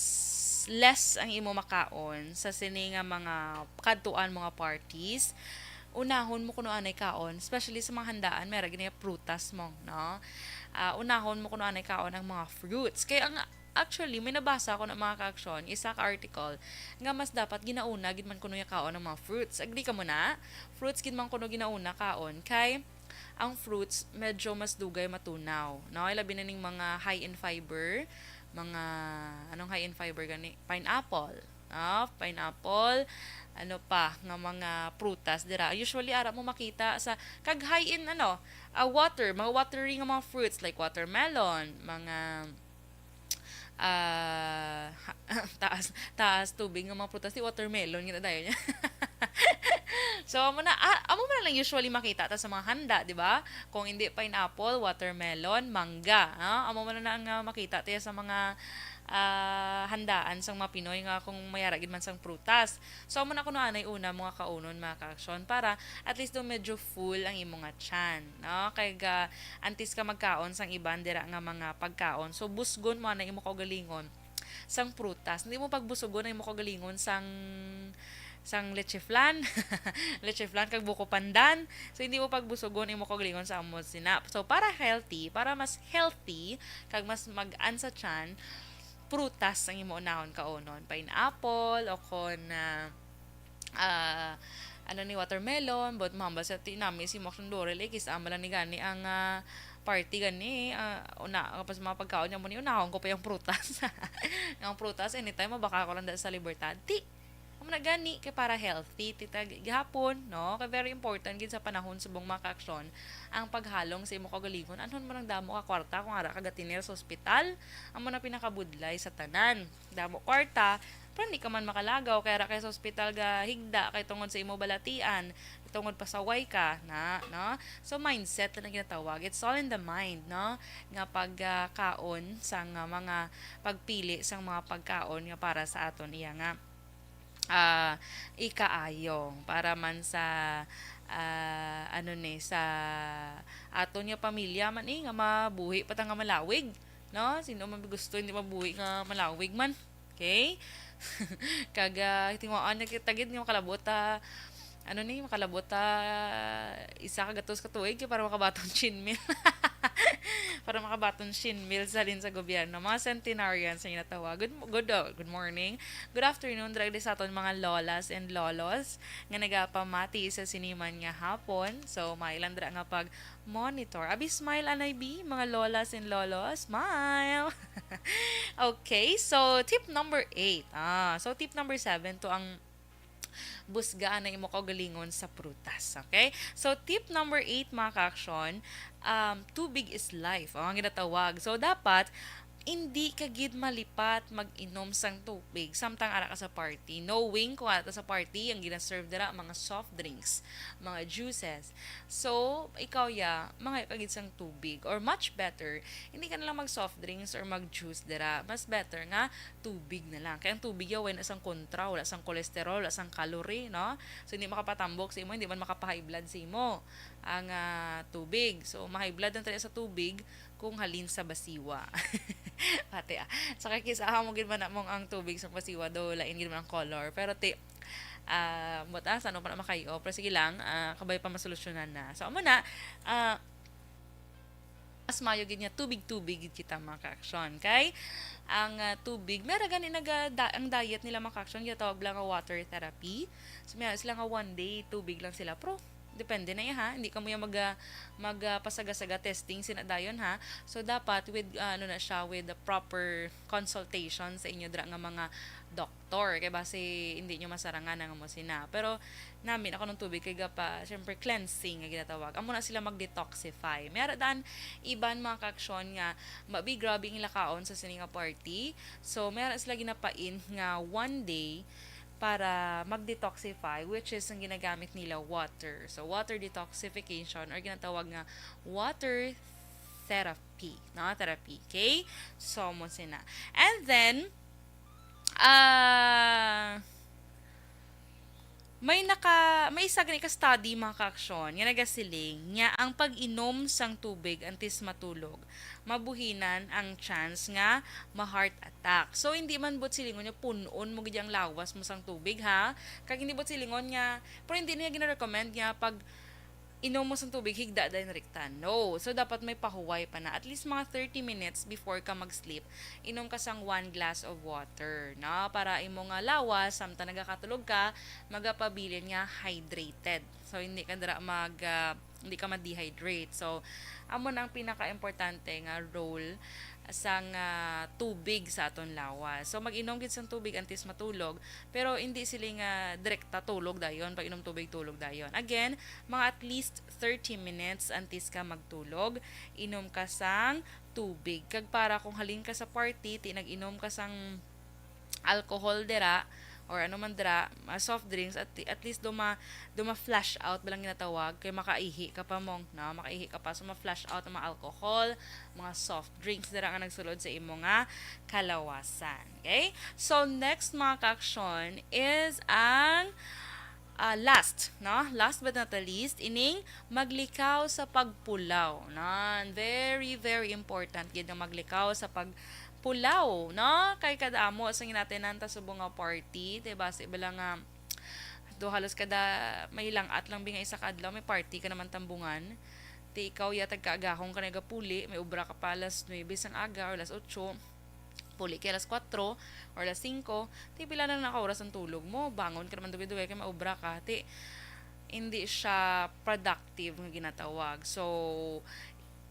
less ang imo makaon sa sini nga mga kadtuan, mga parties, unahon mo kuno anay kaon, especially sa mga handaan, may ra gid prutas mo, no? Ah, unahon mo kuno anay kaon ang mga fruits. Kay ang Actually, may nabasa ako na, mga ka-aksyon, isa ka article nga mas dapat ginauna gid man kuno ya kaon ang mga fruits. Agree ka mo na? Fruits gid man kuno ginauna kaon kay ang fruits medyo mas dugay matunaw, no? Ilabi na ning mga high in fiber, mga, anong high in fiber gani? Pineapple, no? Pineapple, ano pa nga mga prutas dira. Usually, ara mo makita sa, kag high in, ano, ah, water, mga watery nga mga fruits like watermelon, mga ah, ha-, taas, taas tubig nga mga prutas, di watermelon, gina dayon niya. So, amo na, ah, amo man lang usually makita ta sa mga handa, di ba? Kung hindi pineapple, watermelon, mangga, ah, amo man na ang, ah, makita ta sa mga, ah, handaan sang mga Pinoy nga kung may ara gid man sang prutas. So, amo na kuno anay una mga kaunon, mga ka-aksyon, para at least daw medyo full ang imo nga tiyan, no? Kay ga-, antes ka magkaon sang iban dira nga mga pagkaon, so busgon mo anay imo kaugalingon sang prutas. Hindi mo pagbusugon ang imo kaugalingon sang, sang leche flan, leche flan kag buko pandan. So, hindi mo pagbusugon ang imo kaugalingon sa amo sina. So, para healthy, para mas healthy kag mas mag-an sa tiyan, prutas ang imo unahon kaunon. Pineapple o kon, ah, ah, ano ni, watermelon, but mahambal sa ti nami si Mokson Dorel, eh, kis-a man lang ni gani ang, ah, party gani, ah, una, kapag sa mga pagkaon niya mo ni, unahon ko pa yung prutas. Ang prutas, anytime, mabaka ko lang dahil sa Libertad. Ti, amo na gani, kay para healthy, tita, gi-, gihapon, no? Kay very important gid sa panahon subong mga ka-aksyon, ang paghalong sa imo kaugalingon. Anhon mo nang damo ka kwarta kung ara ka gatiner sa ospital? Amo na pinakabudlay sa tanan. Damo kwarta, pero hindi ka man makalagaw, kay ara kay sa ospital ga higda, kay tungod sa imo balatian, tungod pasaway ka, na, no? So, mindset na ginatawag. It's all in the mind, no? Nga pag, ah, kaon sang, ah, mga pagpili sang mga pagkaon nga para sa aton iya nga, ah, ikaayo. Para man sa, ah, ano ni, sa aton nga pamilya man, eh, nga mabuhi pa ta nga malawig, no? Sino man gusto hindi mabuhi nga malawig man? Okay? Kag, ah, tinguhaan na kita gid nga makalabot ta, ano ni, makalabot ta isa ka gatos ka tuig kay para makabaton shin mil. Para makabaton shin mil sa halin sa gobyerno. Mga centenarians ang ginatawag. Good, good, oh, good morning. Good afternoon, dira gid sa aton mga lolas and lolos nga nagapamati sa siniman nga hapon. So, may lang dira nga pag monitor. Abi, smile, anay, bi, mga lolas and lolos. Smile! Okay, so tip number eight. Ah, so tip number seven to ang busgaan ang imo kaugalingon sa prutas. Okay? So tip number eight, mga ka-aksyon, um, tubig is life. Oh, ang ginatawag. So dapat, hindi ka gid malipat mag-inom sang tubig samtang ara ka sa party. Knowing kung ara ta sa party, ang gina-serve dira mga soft drinks, mga juices. So, ikaw ya, mangayo ka gid sang tubig. Or much better, hindi ka na lang mag soft drinks or mag juice dira. Mas better nga tubig na lang. Kay ang tubig ya, wala na sang kontra, wala sang cholesterol, wala sang calorie, no? So, hindi makapatambok sa imo, hindi man makapa-high blood sa imo ang, ah, tubig. So, ma-high blood ang tayo sa tubig kung halin sa basiwa. Pati, ah. Sa kay kis-a mo gid man among ang tubig sa basiwa, do lain gid man ang color. Pero ti, ah, but, ah, sa ano pa na makayo. Pero sige lang, ah, kabay pa masolusyonan na. So, amo na, ah, mas mayo gid nga tubig-tubig gid kita, mga ka-aksyon. Kay ang, ah, tubig, meron gani naga-, da-, ang diet nila, mga ka-aksyon, ginatawag lang nga water therapy. So, may sila nga one day, tubig lang sila. Pero, depende na iya, ha. Hindi ka mo yung mag, ah, mag, ah, pasaga-saga testing sina dayon, ha. So, dapat with, ah, ano na siya, with the proper consultation sa inyo dira nga mga doktor. Kay basi hindi nyo masarangan ang amo sina. Pero, nami na kuno ang tubig kay gapa, syempre, cleansing nga ginatawag. Amo na sila mag-detoxify. May ara daan iban, mga ka-aksyon, nga mabi grabe ang lakaon sa sini nga party. So, may ara sila ginapain nga one day para mag-detoxify, which is ang ginagamit nila water. So, water detoxification or ginatawag nga water therapy, no? Therapy, okay? So, mo sina. And then, ah, may naka-, may isa gani ka study, mga ka-aksyon, nga nagasiling nga ang pag-inom sang tubig antes matulog, mabuhinan ang chance nga ma-heart attack. So, hindi man but silingon nga pun-on mo gid ang lawas mo sang tubig, ha? Kag hindi but silingon nga, pero hindi niya gina-recommend nga pag inom mo sang tubig, higda dayon rekta. No. So, dapat may pahuway pa na. At least mga thirty minutes before ka mag-sleep, inom ka sang one glass of water, no? Para imo nga lawas, samtang nagakatulog ka, magapabilin nga hydrated. So, hindi ka dira mag, ah, hindi ka ma-dehydrate. So, amo na ang pinaka-importante nga role sang, ah, tubig sa aton lawas. So, mag-inom gid sang tubig antes matulog, pero hindi sila nga direkta tulog dayon, pag-inom tubig, tulog dayon. Again, mga at least thirty minutes antes ka magtulog, inom ka sang tubig. Kag para kung halin ka sa party, ti nag-inom ka sang alcohol dira, or ano man dira, ah, soft drinks, at, at least do ma-, do ma-flush out ba lang ginatawag, kay makaihi ka pa, mong, no? Makaihi ka pa, so ma-flush out ang mga alcohol, mga soft drinks dira nga nagsulod sa imo nga kalawasan. Okay? So, next, mga ka-aksyon, is ang, ah, last, no? Last but not the least, ining maglikaw sa pagpulaw, no? Very, very important gid nga maglikaw sa pagpulaw, no? Kay kada amo sa ginatinan ta subong nga party, diba? Sa iba lang nga, do halos kada may lang-at lang bi nga isa ka adlaw, may party ka naman tambungan. Ti ikaw, ya, tagkaagahon ka nagapuli, may obra ka pa alas nuebe sang aga or alas otso, puli kay alas kuwatro or alas singko, ti pila na naka oras ang tulog mo, bangon ka naman dugay-dugay kay maobra ka. Ti, hindi siya productive nga ginatawag. So,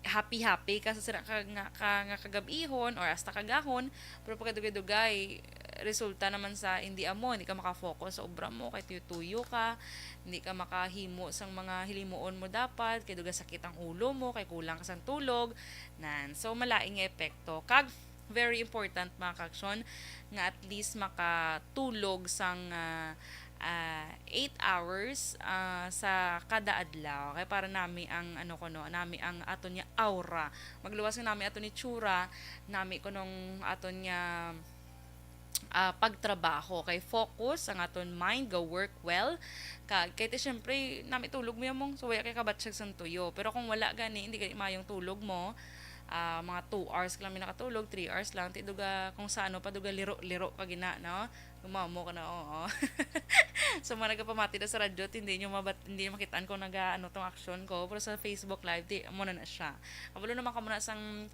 happy-happy ka sa sira ka nga, ka, nga kagab-ihon or hasta kagahon, pero pagkadugay-dugay, resulta naman sa hindi amo, hindi ka makafocus sa obra mo, kay tuyo-tuyo ka, hindi ka makahimo sang mga hilimuon mo dapat, kay dugay sakit ang ulo mo, kay kulang ka sang tulog, nan. So, malain nga epekto. Kag, very important, mga ka-aksyon, nga at least makatulog sang, ah, ah, eight hours, ah, sa kada adlaw. Kay para nami ang, ano kuno, nami ang aton nga aura. Magluwas nga nami aton itsura, nami kunong aton nga, ah, pagtrabaho. Kay focus ang aton mind, ga-work well. Kag, kay ti, syempre, nami tulog mo yan, mong, so, wala kay kabatsyag sang tuyo. Pero kung wala gani, hindi gani mayong tulog mo, ah, mga two hours ka lang may nakatulog, three hours lang, ti duga, kung sa ano pa, duga liro-liro ka gina, no? Gumamo ka na, oo. So, mga nagapamati na sa radyo, ti hindi nyo mabat-, hindi nyo makitaan kung naga, ano, tong aksyon ko. Pero sa Facebook Live, ti, amo na na siya. Kabalo naman ka muna sang,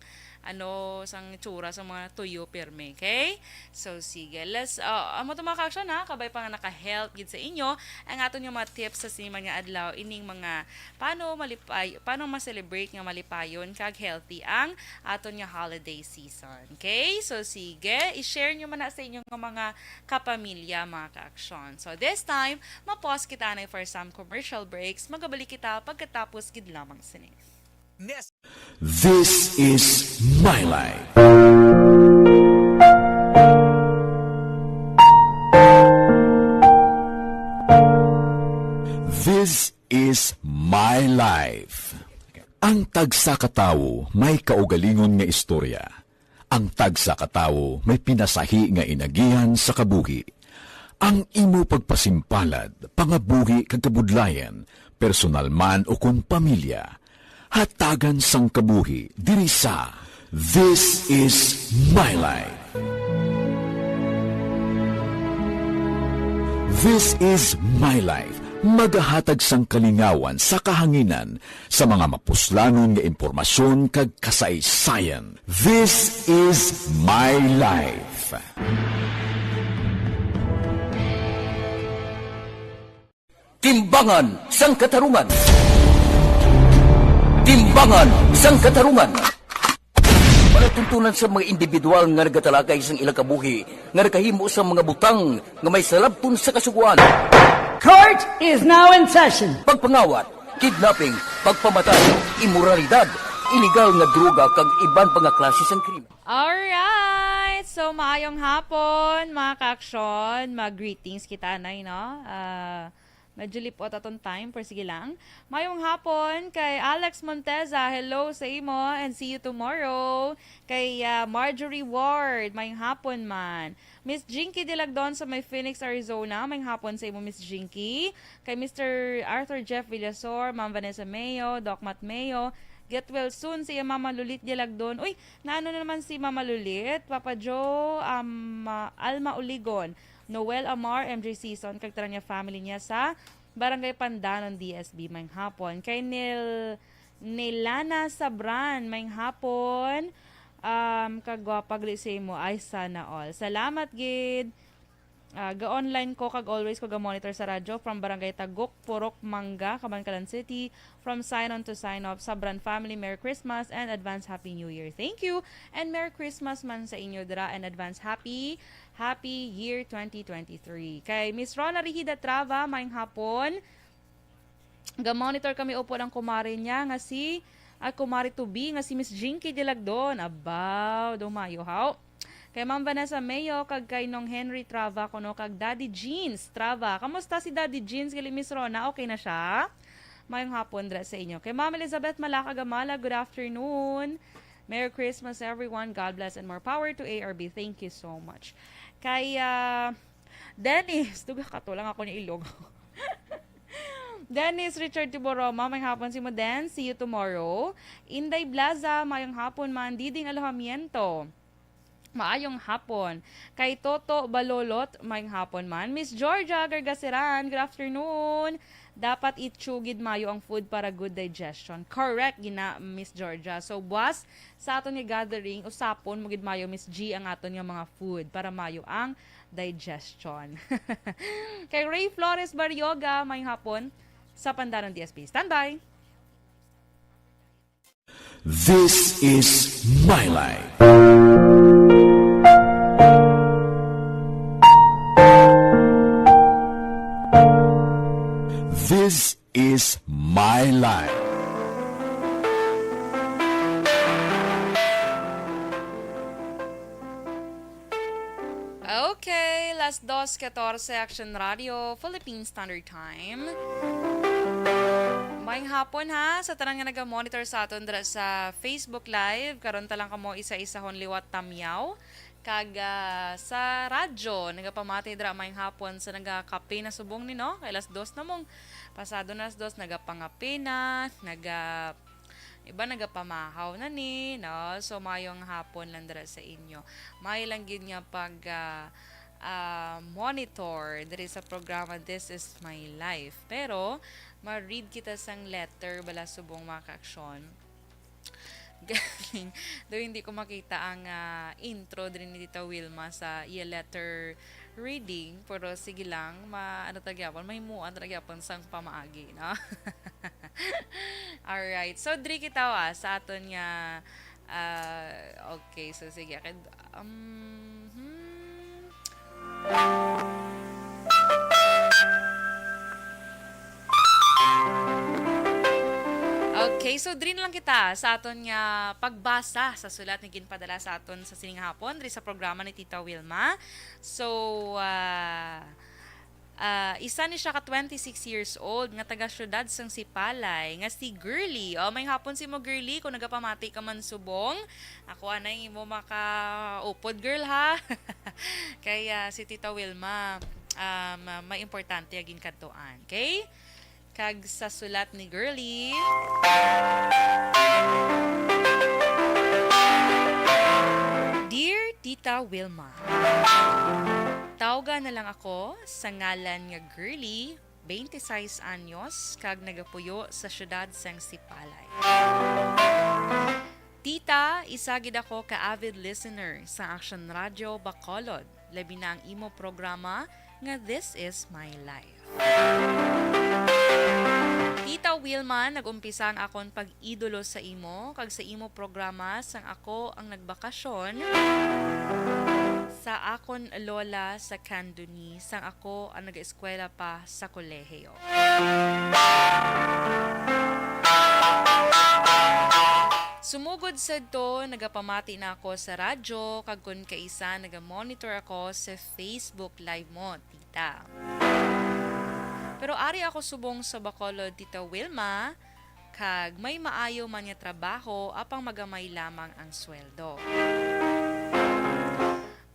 ano, sang tsura sa mga tuyo pirmi, okay? So, sige. Let's, ah, amo to, mga ka-aksyon, ha? Kabay pa nga naka-help gid sa inyo ang aton nga mga tips sa sini man nga adlaw, ining mga paano malipay-, paano ma-celebrate nga malipayon kag healthy ang aton nga holiday season. Okay? So, sige, i-share nyo man na sa inyo nga mga kapamilya, mga ka-aksyon. So, this time, ma-pause kita na for some commercial breaks. Magabalik kita pagkatapos gid lamang sini. This is My Life. This is My Life. Ang tagsa ka tawo may kaugalingon nga istorya. Ang tagsa ka tawo may pinasahi nga inagihan sa kabuhi. Ang imo pagpasimpalad, pangabuhi kag kabudlayan, personal man ukon pamilya, hatagan sang kabuhi diri sa This Is My Life. This Is My Life, magahatag sang kalingawan sa kahanginan sa mga mapuslanon nga impormasyon kag kasaysayan. This Is My Life. Timbangan sang Katarungan. Timbangan sang Katarungan. Palatuntunan sa mga individual nga nagatalakay sang ilang kabuhi nga nakahimo sang mga butang nga may salabton sa Kasugoan. Court is now in session. Pagpangawat, kidnapping, pagpamatay, imoralidad, iligal nga droga kag iban pa nga klase sang krimen. Alright! So, maayong hapon, mga ka-aksyon. Mag-greetings kita, anay, no? Ah, medyo lipot aton time, pero sige lang. Maayong hapon kay Alex Monteza. Hello sa imo and see you tomorrow. Kay, ah, Marjorie Ward, maayong hapon man. Miss Jinky Dilagdon sa may Phoenix, Arizona. Maayong hapon sa imo, Miss Jinky. Kay Mister Arthur Jeff Villasor, Ma'am Vanessa Mayo, Doc Matt Mayo. Get well soon sa iya Mama Lulit Dilagdon. Uy, naano na naman si Mama Lulit? Papa Joe, um, ah, Alma Uligon, Noel Amar, M J Season, kag tanan niya family niya sa Barangay Pandanon, D S B, maayong hapon. Kay Nil-, Nilana Sabran, maayong hapon. Um, kagwapa gali sa imo. Ay, sana all. Salamat gid. Ah, ga-online ko kag always ko ga-monitor sa radyo from Barangay Taguk, Purok Mangga, Kabankalan City. From sign on to sign off, Sabran family, Merry Christmas and advance Happy New Year. Thank you. And Merry Christmas man sa inyo dira and advance Happy, Happy Year twenty twenty-three. Kay Miss Rona Rihida Trava, maayong hapon. Ga-monitor kami upod ang kumare niya nga si, ah, kumare to be nga si Miss Jinky Dilagdon. Abaw, daw mayo, haw. Kay Ma'am Vanessa Mayo, kag kay Nong Henry Trava, kuno kag Daddy Jeans Trava. Kamusta si Daddy Jeans? Gali, Miss Rona, okay na siya? Mayong hapon dra sa inyo. Kay Ma'am Elizabeth Malaca Gamala, good afternoon. Merry Christmas, everyone. God bless and more power to A R B. Thank you so much. Kay, ah, Dennis, duga ka to lang ako ni ilog. Dennis Richard Tiboroma, mayong hapon sa imo, Den. See you tomorrow. Inday Blaza, mayong hapon man. Diding Alojamiento, maayong hapon. Kay Toto Balolot, mayong hapon man. Miss Georgia Gargaseran, good afternoon. Dapat i-chew gid mayo ang food para good digestion. Correct gina, Miss Georgia. So, buwas sa aton nga gathering, usapon mo gid mayo, Miss G, ang aton nga mga food para mayo ang digestion. Kay Ray Flores Barrioga, mayong hapon sa Pandanon D S P. Standby! This is My Life. This is My Life. Okay, las dos catorce, Action Radio, Philippine Standard Time. Mayong hapon, ha, sa tanan nga naga-monitor sa aton dira sa Facebook Live. Karon ta lang kamo isa-isahon liwat tamyaw. Kag, ah, sa radyo, nagapamati dira mayong hapon sa nagakape na subong ni, no? Kay las dos na mong, pasado na las dos, nagapangape na, naga, iba nagapamahaw na ni, no? So, mayong hapon lang dira sa inyo. May lang gid nga pag, ah, ah, monitor diri sa programa This Is My Life. Pero, ma-read kita sang letter bala subong, mga kaaksyon. Galing. Though hindi ko makita ang, ah, intro diri ni Tita Wilma sa iya letter reading, pero sige lang, ma-, ano ta gyapon, mahimuan ta gyapon sang pamaagi, no? Alright. So, diri kita, ah, sa aton nga, ah, okay. So, sige. Kay, um, hmm. Okay, so diri na lang kita sa aton nga pagbasa sa sulat nga ginpadala sa aton sa sining hapon diri sa programa ni Tita Wilma. So, ah, ah, isa ni siya ka twenty-six years old nga taga siyudad sang Sipalay nga si Girly. O, mayong hapon sa imo, Girly, kung nagapamati ka man subong. Ako anay imo makaupod, girl, ha? Kay, ah, si Tita Wilma, um, may importante nga ginkadtuan, okay? Kag sa sulat ni Girly, Dear Tita Wilma, tawga na lang ako sa ngalan nga Girly, twenty-six anyos, kag nagapuyo sa siyudad sang Sipalay. Tita, isa gid ako ka avid listener sa Action Radio Bacolod, labi na ang imo programa nga This Is My Life. Tita Wilma, nag-umpisa ang akon pag-idolo sa imo kag sa imo programa sang ako ang nagbakasyon sa akon lola sa Candoni sang ako ang nag-eskwela pa sa kolehiyo. Sumugod sadto, nagapamati na ako sa radyo, kag kon kaisa, nagamonitor ako sa Facebook Live mo, tita. Pero ari ako subong sa Bacolod, Tita Wilma, kag may maayo man nga trabaho, apang magamay lamang ang sweldo.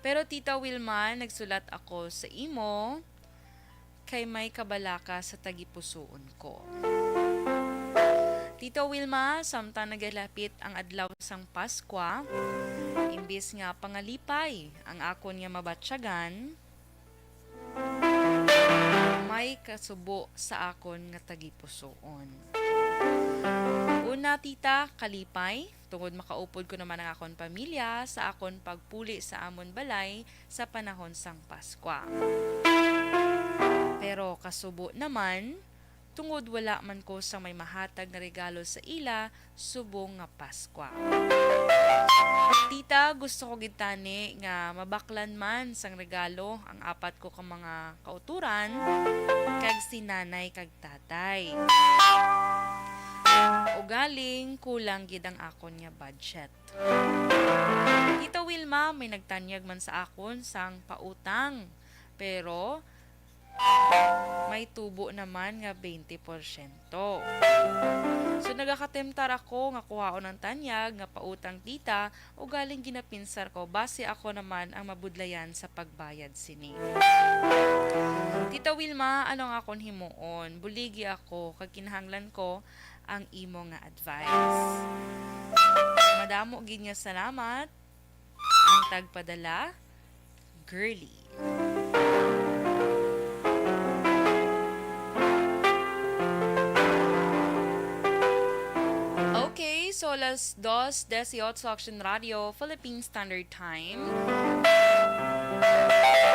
Pero, Tita Wilma, nagsulat ako sa imo, kay may kabalaka sa tagipusoon ko. Tita Wilma, samtang nagalapit ang adlaw sang Paskwa, imbis nga pangalipay ang akon nga mabatyagan, may kasubo sa akon nga tagipusoon. Una, tita, kalipay, tungod makaupod ko naman ang akon pamilya sa akon pagpuli sa amon balay sa panahon sang Paskwa. Pero kasubo naman, tungod wala man ko sang may mahatag nga regalo sa ila subong nga Paskwa. Tita, gusto ko gid tani nga mabaklan man sang regalo ang apat ko ka mga kauturan kag si nanay kag tatay. Ugaling kulang gid ang akon nga budget. Tita Wilma, may nagtanyag man sa akon sang pautang, pero may tubo naman nga twenty porsyento. So, nagakatemtar ako nga kuhaon ang tanyag nga pautang, tita, ugaling ginapinsar ko, basi ako naman ang mabudlayan sa pagbayad sini. Tita Wilma, ano ang akon himuon? Buligi ako, kag kinahanglan ko ang imo nga advice. Madamo gid nga salamat. Ang tagpadala, Girly. Okay, so alas dos dieciocho sa Action Radio, Philippine Standard Time.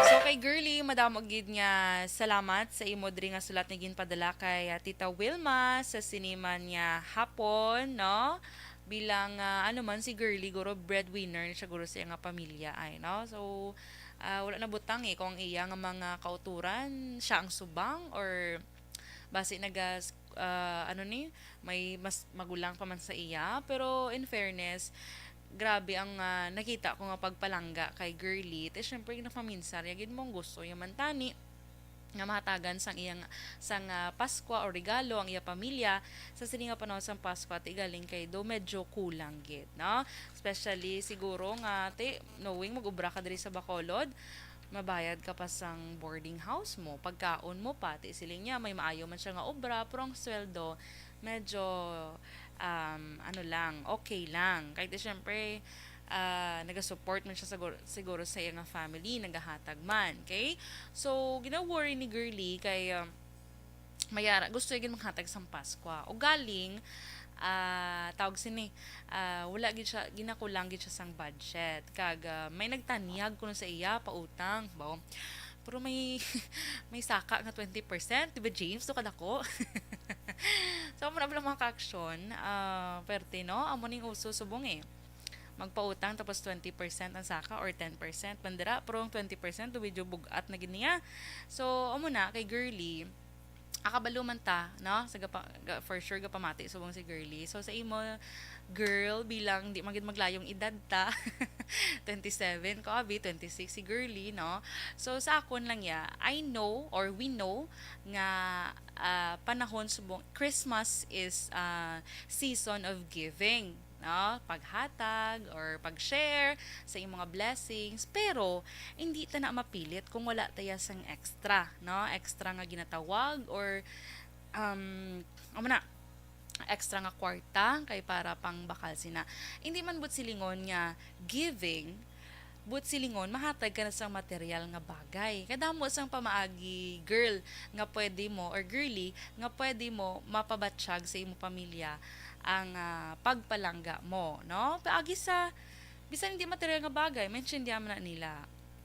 So kay Girly, madamo gid nga salamat sa imo diri nga sulat nga ginpadala kay, ah, Tita Wilma sa sini man nga hapon, no? Bilang, ah, ano man, si Girly, guro breadwinner na siya guro sa iya nga pamilya, ay, no? So, ah, wala na butang, eh, kung ang iya nga mga kauturan, siya ang subang, or basi naga-, ah, ano ni, may mas magulang pa man sa iya. Pero in fairness, grabe ang, ah, nakita ko nga pagpalangga kay Girly. Te, syempre, napaminsar ya gid mo ang gusto ya man tani nga mahatagan sang iyang, sang, ah, Paskwa o regalo ang iya pamilya sa sini nga panahon sang Paskwa, ti galing kay do medyo kulang gid, no? Especially siguro nga, ti, knowing mag-ubra ka diri sa Bacolod, mabayad ka pa sang boarding house mo, pagkaon mo pa, ti siling niya may maayo man siya nga obra, pero ang sweldo medyo, um, ano lang, okay lang. Kay ti, syempre, ah, naga-support man siya siguro, siguro sa iya nga family, nagahatag man, okay? So, gina-worry ni Girly kay, um, mayara, gusto niya gid maghatag sang Paskwa. Ugaling, ah, tawag sini, ah, wala gid siya, ginakulang gid siya sang budget. Kag, ah, may nagtanyag kuno sa iya, pautang, ba? Pero may, may saka nga twenty percent, di ba, James? So, kadako. So, amo na pala mga ka-action, ah, perte, no? Amo ning uso subong, eh. Magpautang tapos twenty percent ang saka or ten percent man dira, pero ang twenty percent do medyo bug-at na gid niya. So, amo na, kay Girly, ah, kabalo man ta, no? Sa gapa-, ga-, for sure, gapamati subong si Girly. So, sa imo, girl, bilang di man gid maglayong edad ta, twenty-seven ko, abi, twenty-six si Girly, no? So, sa akon lang ya, I know or we know nga, ah, panahon subong, Christmas is, ah, season of giving, no? Paghatag or pag-share sa iyong mga blessings. Pero, hindi ta na mapilit kung wala ta ya sang extra, no? Extra nga ginatawag or, um, amo na, extra nga kwarta kay para pangbakal sina. Hindi man but silingon nga giving, but silingon mahatag ka na sang material nga bagay. Kadamo sang pamaagi, girl, nga pwede mo, or girly, nga pwede mo mapabatsyag sa imo pamilya ang, ah, pagpalangga mo, no? Paagi sa bisan hindi material nga bagay, mention diya man na nila.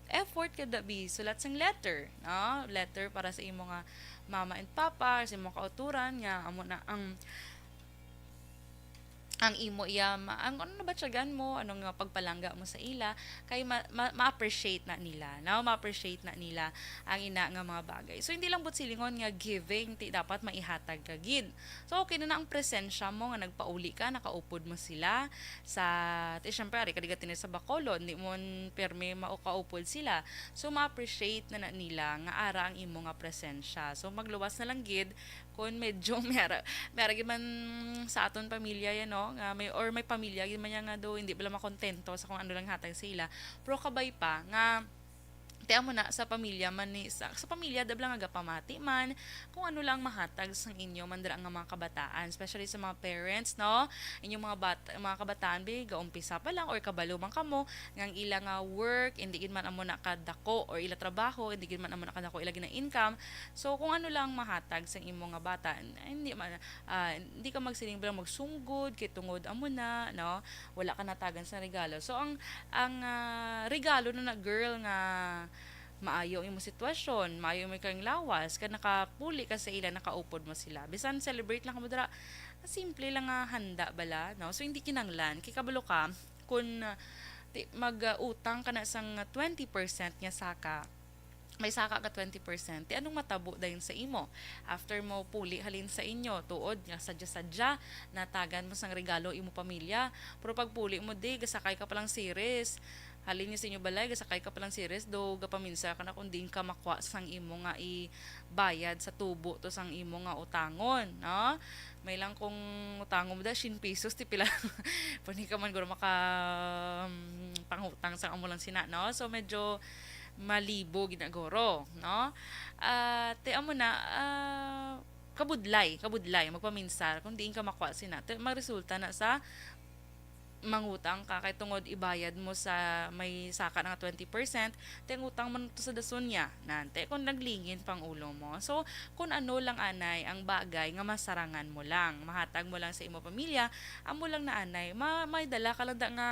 Effort ka dabi, sulat sang letter, no? Letter para sa imo nga mama and papa, sa imo kauturan nga amo na ang ang imo iya ma-, ang ano na ba tiyagan mo, ano nga pagpalangga mo sa ila, kay ma-, ma-, ma-appreciate na nila, no? Ma-appreciate na nila ang ina nga mga bagay. So, hindi lang but silingon nga giving, ti dapat maihatag ka gid. So, okay na na ang presensya mo nga nagpauli ka, nakaupod mo sila sa, ti, syempre, ari ka di ka tini sa Bacolod, hindi mo pirmi maukaupod sila. So, ma-appreciate na na nila nga ara ang imo nga presensya. So, magluwas na lang gid kung medyo may ara, may ara gid man sa aton pamilya yan, no? Nga may, or may pamilya gid man yan nga do, hindi bala makontento sa kung ano lang hatag sa ila. Pero kabay pa nga, ti amo na, sa pamilya man ni, sa, sa pamilya, dab lang nga gapamati man, kung ano lang mahatag sang inyo man dira nga mga kabataan, especially sa mga parents, no? Inyong mga bat-, mga kabataan, bi, gaumpisa pa lang or kabalo man kamo, nga ang ila nga work, hindi gid man amo na kadako, or ila trabaho, hindi gid man amo na kadako ila gina-income. So, kung ano lang mahatag sang imo nga bata, n-, hindi man, ah, hindi ka magsiling bala magsunggod, kay tungod amo na, no? Wala ka natagan sa regalo. So, ang, ang, ah, regalo na na, girl, nga maayo ang imong sitwasyon, maayo ang imong lawas, kag nakapuli ka sa ila, nakaupod mo sila. Bisan celebrate lang kamo dira, simple lang nga handa bala, no? So, hindi kinanglan. Kay kabalo ka, kung, ah, ti-, mag, ah, utang ka na sang twenty percent nga saka, may saka ka twenty percent, ti anong matabo dayon sa imo? After mo puli halin sa inyo, tuod nga sadya-sadya, natagan mo sang regalo imo pamilya. Pero pag puli mo, di, gasakay ka palang series. Halin niya sa inyo balay, gasakay ka palang series, do gapaminsar ka na kung diin ka makwa sang imo nga ibayad sa tubo to sang imo nga utangon, no? May lang kung utangon mo da, shin pesos, ti pila? Pwede ka man guro maka, mm, pangutang sa amo lang sina, no? So, medyo malibo gid na guro, no? Ah, ti amo na, ah, kabudlay, kabudlay, magpaminsar, kung diin ka makwa sina, ti magresulta na sa mangutang ka, kay tungod ibayad mo sa may saka na nga twenty percent, ti ang utang man to sa dason niya, nante, kung naglingin pang ulo mo. So, kung ano lang anay ang bagay nga masarangan mo lang, mahatag mo lang sa imo pamilya, amo lang na anay, ma-, may dala ka lang da nga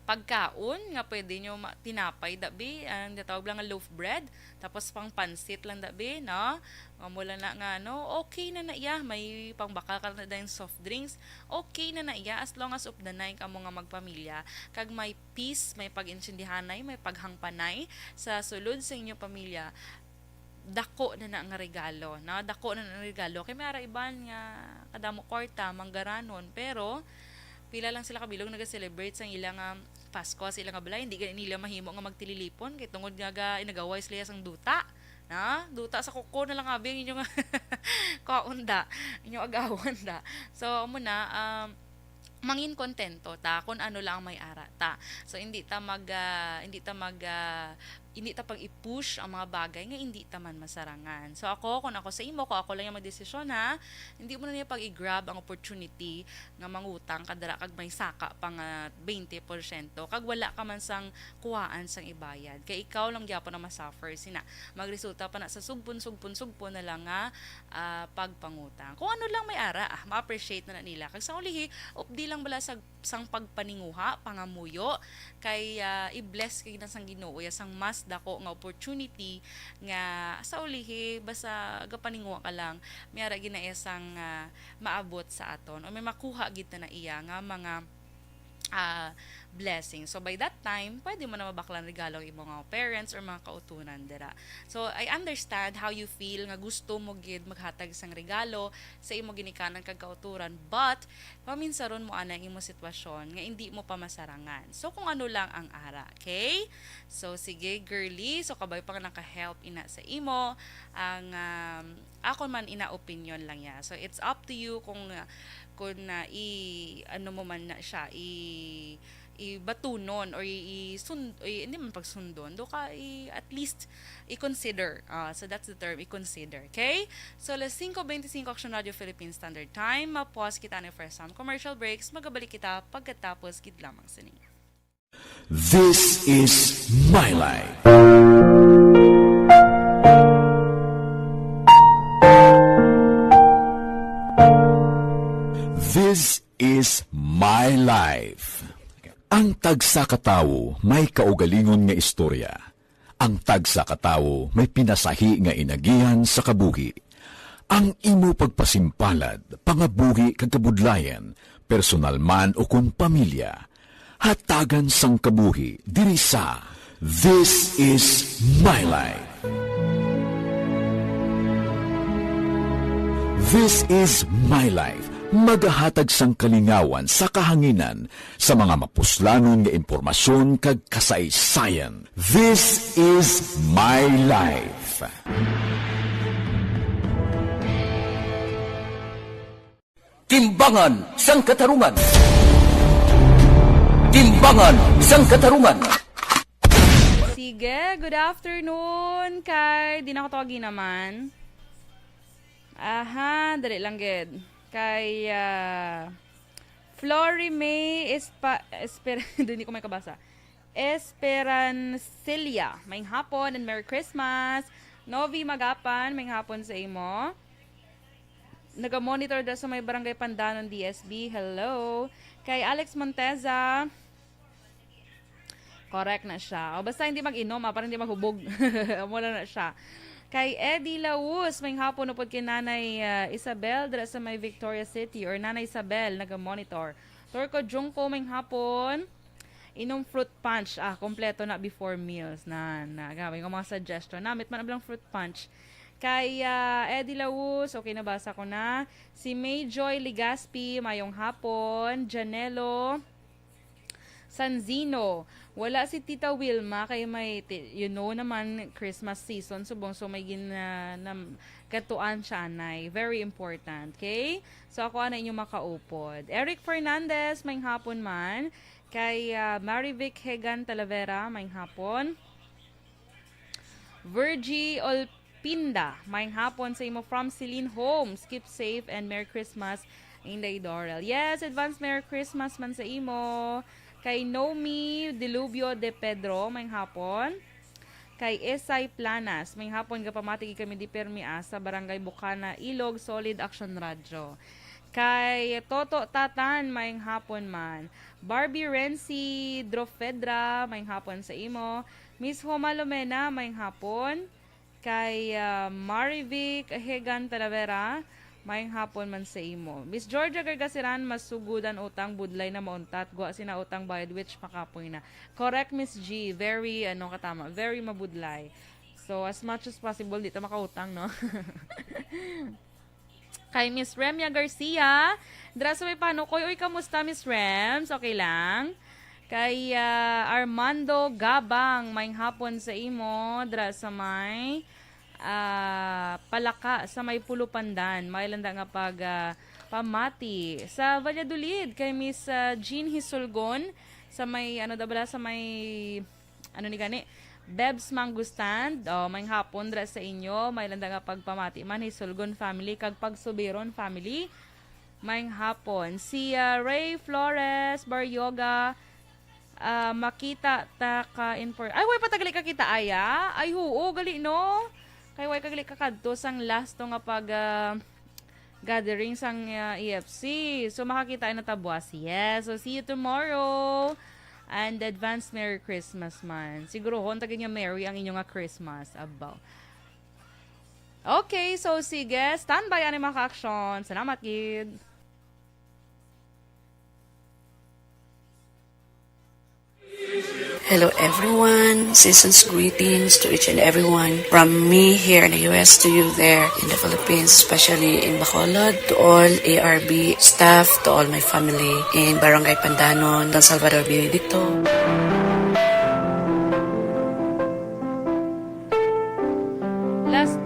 pagkaon nga pwede nyo ma-, tinapay, dabi, ang ginatawag lang nga loaf bread, tapos pang pansit lang, dabi, no? Amo lang na nga, no? Okay na na iya, may pangbakal ka na dayon soft drinks, okay na na iya, as long as updanay kamo nga magpamilya, kag may peace, may pag-intindihanay, may paghangpanay sa sulod sa inyo pamilya, dako na na nga regalo, no? Dako na na nga regalo. Kay may ara iban nga kadamo kwarta, manggaranon, pero pila lang sila kabilog naga-celebrate sang ila nga Pasko sa ila nga balay, hindi gani nila mahimo nga magtililipon kay tungod nga ga-, nagaway sila sang duta, na? Duta sa kuko na lang abi ang inyo nga kaunda, inyo agawan da. So, amo na, um, mangin kontento ta kung ano lang ang may ara ta. So, hindi ta mag, ah, hindi ta mag, ah, hindi ta pag-i-push ang mga bagay nga hindi ta man masarangan. So, ako, kung ako sa imo, kung ako lang yung magdesisyon, ha, hindi mo na niya pag-i-grab ang opportunity nga mangutang ka dira kag may saka pa nga twenty porsyento, kag wala ka man sang kuhaan sang ibayad. Kay ikaw lang gyapon ang masuffer sina. Magresulta pa na sa sugpon, sugpon, sugpon na lang nga, ah, pagpangutang. Kung ano lang may ara, ah, ma-appreciate na, na nila. Kag sa ulihi, updi lang bala sa sang pagpaninguha, pangamuyo, kay, ah, i-bless kay na sang Ginoo ya sang mas dako nga opportunity nga sa ulihi, basta gapaninguha ka lang, may ara gid na iya sang, ah, maabot sa aton, o may makuha gid na, na iya nga mga, ah, blessing. So, by that time, pwede mo na mabaklan regalo ang imo nga parents or mga kautunan dira. So, I understand how you feel nga gusto mo gid maghatag sang regalo sa imo ginikanan kag kauturan, but paminsaron mo ana ang imo sitwasyon nga indi mo pa masarangan. So, kung ano lang ang ara, okay? So, sige, girly. So, kabay pa nga naka-help ina sa imo ang, um, ako man ina opinion lang ya. So, it's up to you kung, uh, kung, uh, i-, ano mo man na siya, i-, ibatunon or i-, isun-, i-, hindi man pagsundon, do ka i-, at least i-consider. Ah, so that's the term, i-consider. Okay? So, alas singko bente singko, Action Radio Philippine Standard Time. Mapos kita ni first sound commercial breaks. Magabalik kita pagkatapos gid lamang sini. This is My Life. This is My Life. Ang tagsa ka tawo may kaugalingon nga istorya. Ang tagsa ka tawo may pinasahi nga inagihan sa kabuhi. Ang imo pagpasimpalad, pangabuhi kag kabudlayan, personal man o kon pamilya, hatagan sang kabuhi diri sa This Is My Life. This Is My Life, magahatag sang kalingawan sa kahanginan sa mga mapuslanon nga impormasyon kag kasaysayan. This Is My Life. Timbangan sang Katarungan. Timbangan sang Katarungan. Sige, good afternoon. Kay, di na ko tawagi naman. Aha, dali lang gid. Kay, ah, Flory May Espa-, Esper-, di ko may kabasa. Esperancilla, maayong hapon and Merry Christmas. Novi Magapan, maayong hapon sa imo. Naga-monitor da sa may Barangay Pandanon, D S B. Hello. Kay Alex Monteza. Correct na siya. O, basta hindi mag-inom, ah, para hindi maghubog. Amo lang na siya. Kay Eddie Laus, maayong hapon upod kay Nanay, ah, Isabel, dira sa may Victoria City, or Nanay Isabel, naga-monitor. Turco Junco, maayong hapon. Inom fruit punch. Ah, kompleto na before meals. Na, na, gamay ko mga suggestion. Namit man ang fruit punch. Kay ah, Eddie Laus, okay, nabasa ko na. Si May Joy Legaspi, mayong hapon. Janelo Sanzino, wala si Tita Wilma kay may, ti- you know naman, Christmas season, subong, so may gin, ah, nam, katuan siya, anay. Very important, okay? So ako, ana inyo makaupod. Eric Fernandez, mayong hapon man. Kay ah, Marivic Hegan Talavera, mayong hapon. Virgie Olpinda, mayong hapon sa imo from Celine Homes. Keep safe and Merry Christmas, Inday Dorel. Yes, advance Merry Christmas man sa imo. Kay Nomi Dilubio de Pedro, mayong hapon. Kay Esay Planas, mayong hapon, gapamati gid kami di permi, ah, sa Barangay Bukana, Ilog, Solid Action Radio. Kay Toto Tatan, mayong hapon man. Barbie Renzi Drofedra, mayong hapon sa imo. Miss Homa Lomena, mayong hapon. Kay ah, Marivic Hegan Talavera, mayong hapon man sa imo. Miss Georgia Gargasiran, masugudan utang, budlay na mauntat. Gwa sina utang bayad, which makapoy na. Correct, Miss G. Very, ano, katama. Very mabudlay. So, as much as possible, di ta makautang, no? Kay Miss Remia Garcia, dira sa may Panukoy. Uy, kamusta, Miss Rems? Okay lang? Kay ah, Armando Gabang, mayong hapon sa imo, dira sa may ah, Palaka, sa may Pulupandan. May landa nga pag ah, pamati. Sa Valladolid, kay Miss ah, Jean Hisulgon, sa may, ano daw bala, sa may, ano ni gani, Bebs Mango Stand. Oh, mayong hapon dira sa inyo. May landa nga pagpamati man, Hisulgon family kag Pagsubiron family. Mayong hapon. Si ah, Ray Flores Baryoga, ah, makita ta ka in per-, ay, way pa ta gali kakita, aya? Ay, huo, gali, no? Kay way ka gali kakadto sang last to nga pag, ah, gathering sang ah, E F C. So, makakita na ta buwas. Yes. So, see you tomorrow. And advance Merry Christmas man. Sigurohon ta gid nga Merry ang inyo nga Christmas. Abaw. Okay, so sige, standby ani, mga ka-action. Salamat gid. Hello everyone. Season's greetings to each and everyone. From me here in the U S to you there in the Philippines, especially in Bacolod, to all A R B staff, to all my family in Barangay Pandanon, San Salvador Benedicto. Las,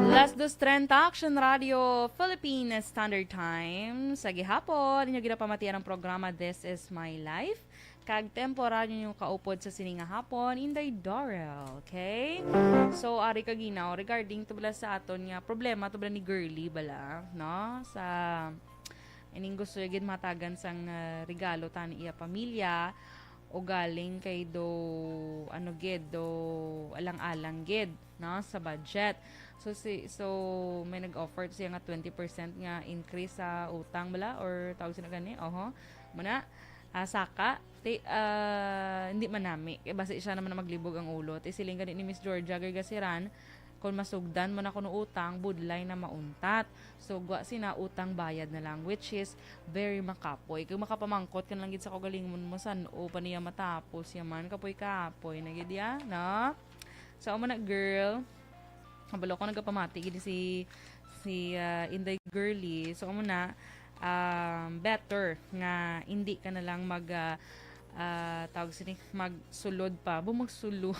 las dos treinta, Action Radio, Philippine Standard Time. Sa gihapon, inyo ginapamatian ang programa This Is My Life. Kag temporaryo niyo kaupod sa sini nga hapon, Inday Dorel, okay? So, ari ka ginaw, regarding to bala sa aton nga problema to bala ni Girly bala, no? Sa ining gusto niya gid matagan sang ah, regalo ta ni iya pamilya, o galing kay do, ano gid, do alang-alang gid, no, sa budget. So, si, so may nag-offer siya nga twenty percent nga increase sa utang bala, or tawag sila gani, oho, muna, ah, saka, ti, ah, hindi man nami, kay basi siya naman na maglibog ang ulo. Ti siling gani ni Miss Georgia Gargasiran, kung masugdan mo na kuno utang, budlay na mauntat. So, gwa sina utang bayad na lang, which is very makapoy. Kung makapamangkot ka na lang gid sa kaugalingon mo, san-o pa niya matapos yaman, kapoy-kapoy na gid ya, no? So, amo na, girl. Kabalo ko nagapamati gid si, si ah, Inday Girly. So, amo na, um, better nga hindi ka na lang mag, ah, ah, tawag sini, magsulod pa. Abo magsulod.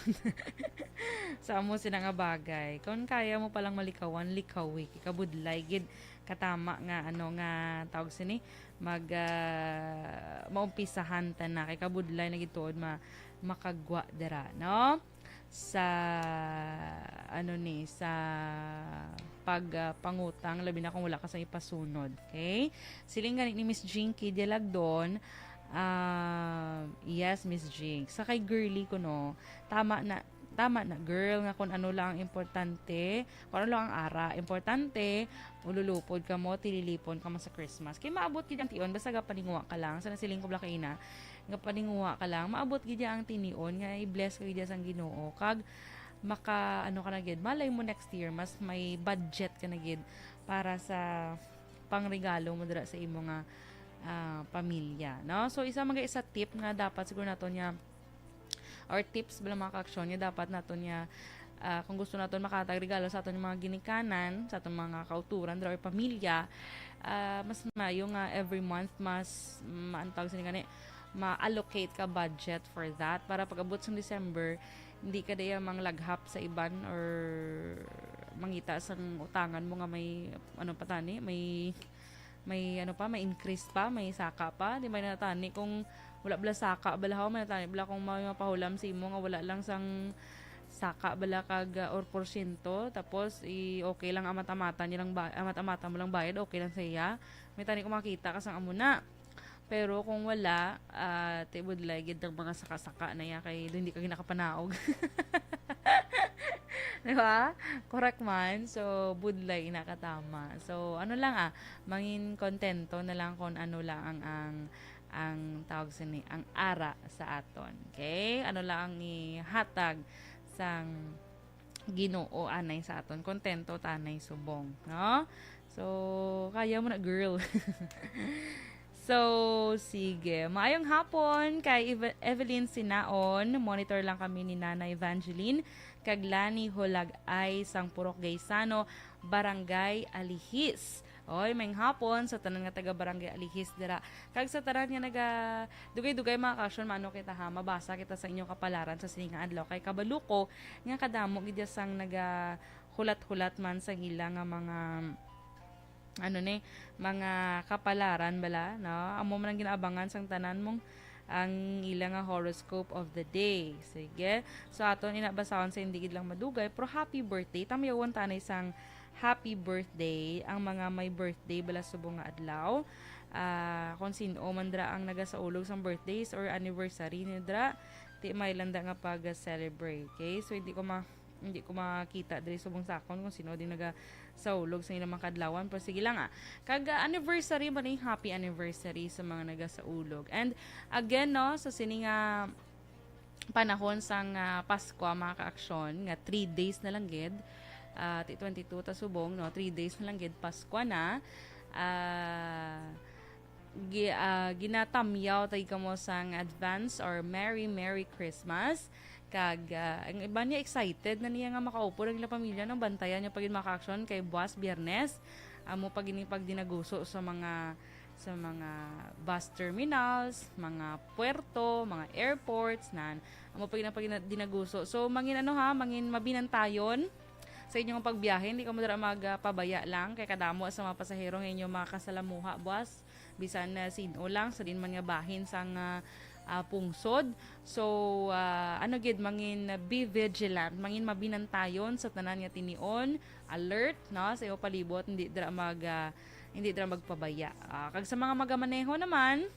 Sa amo sina nga bagay. Kung kaya mo palang malikawan, likawi. Kay kabudlay gid, katama nga, ano, nga tawag sini, mag, ah, maumpisahan ta na. Kay kabudlay na gid tuod ma-, makagwa dira, no? Sa, ano ni, sa pag, ah, pangutang, labi na kung wala ka sa ipasunod. Okay? Siling gani ni Miss Jinky Dialagdon, ah, yes, Miss Jink. Sa kay Girly ko, no, tama na, tama na, girl, nga kung ano lang ang importante, kung ano lang ang ara, importante, ululupod ka mo, tililipon ka mo sa Christmas. Kay maabot gid ang tion, basta gapaninguha ka lang. Sa nasiling ko bala kaina, gapaninguha ka lang, maabot gid ya ang tinion nga i-bless ka gid ya sang Ginoo. Kag maka, ano ka na gid, malay mo next year, mas may budget ka na gid para sa pangregalo mo dira sa imo nga ah, pamilya, no? So, isa man gid sa tip nga dapat siguro naton nga, or tips bala, mga ka-aksyon, nga dapat naton nga, ah, kung gusto naton makatag regalo sa aton mga ginikanan, sa aton mga kauturan, dira or pamilya, ah, mas maayo nga every month mas, mm, ang tawag sini gani, ma-allocate ka budget for that para pag-abot sa December, hindi ka diya manglaghap sa iban or mangita sang utangan mo nga may, ano pa tani, may, may ano pa, may increase pa, may saka pa. Di may natani kung wala bala saka bala, ho, may natani bala kung may mapahulam sa imo nga wala lang sang saka bala kag, ah, or porsyento, tapos i-, okay lang, amat-amatan niya lang ba-, amat-amatan mo lang bayad, okay lang sa iya. May tani kung makita ka sang amo na. Pero kung wala, ah, ti budlay gid ang mga saka-saka na iya kay hindi ka ginakapanaog. Di ba? Correct man. So, budlay ina katama. So, ano lang, ah, mangin kontento na lang kung ano lang ang, ang, ang tawag sini, ang ara sa aton. Okay? Ano lang ang ihatag sang Ginoo anay sa aton. Kontento tanay subong, no? So, kaya mo na, girl. So, sige. Maayong hapon kay Eve-, Evelyn Sinaon. Monitor lang kami ni Nana Evangeline kag Lani Hulagay sang Purok Gaisano, Barangay Alihis. Oy, maayong hapon sa tanan nga taga Barangay Alihis dira. Kag sa tanan nga naga dugay-dugay, mga ka-aksyon, maano kita, ha, mabasa kita sa inyong kapalaran sa sining nga adlaw. Kay kabalo ko nga kadamo gid ya sang naga hulat-hulat man sang ila nga mga, ano ni, mga kapalaran bala, no? Amo man ang ginaabangan sang tanan mong ang ila nga horoscope of the day. Sige. So, aton ina basahon sa hindi gid lang madugay, pero happy birthday. Tamyawon tanay sang happy birthday ang mga may birthday bala subong nga adlaw. Ah, kung sin-o man dira ang nagasaulog sang birthdays or anniversary ni dira, ti may landa nga pag-celebrate. Okay? So, hindi ko ma-, hindi ko makita diri subong sa akon kung sino din nagasaulog sa ilang mga kadlawan. Pero sige lang, ah. Kag, ah, anniversary man, eh, happy anniversary sa mga nagasaulog. And again, no, sa sini nga panahon sang, ah, Paskwa, mga ka-aksyon, nga three days na lang gid, ah, ti twenty-two ta subong, no, three days na lang gid Paskwa na. Ah, gi-, ah, ginatamyaw ta gid kamo sang advance or Merry, Merry Christmas. Kag, ah, ang iban niya excited na niya nga makaupod ang ilang pamilya, no? Bantayan niyo pa gid, mga ka-aksyon, kay buwas Biyernes, amo pa gini pagdinaguso sa mga, sa mga bus terminals, mga puerto, mga airports, nan. Amo pa gid ang pagdina-, dinaguso. So, mangin ano ha, mangin mabinantayon sa inyong pagbiyahe. Hindi kamo dira magpabaya lang kay kadamo sa mga pasahero nga inyo makasalamuha buwas. Bisan na sin-o lang sa din man nga bahin sang, ah, ah, pungsod. So, ah, ano gid, mangin be vigilant, mangin mabinantayon sa tanan nga tinion, alert, no, sa imo palibot, hindi dira mag, ah, hindi dira magpabaya. Ah, kag sa mga magamaneho naman,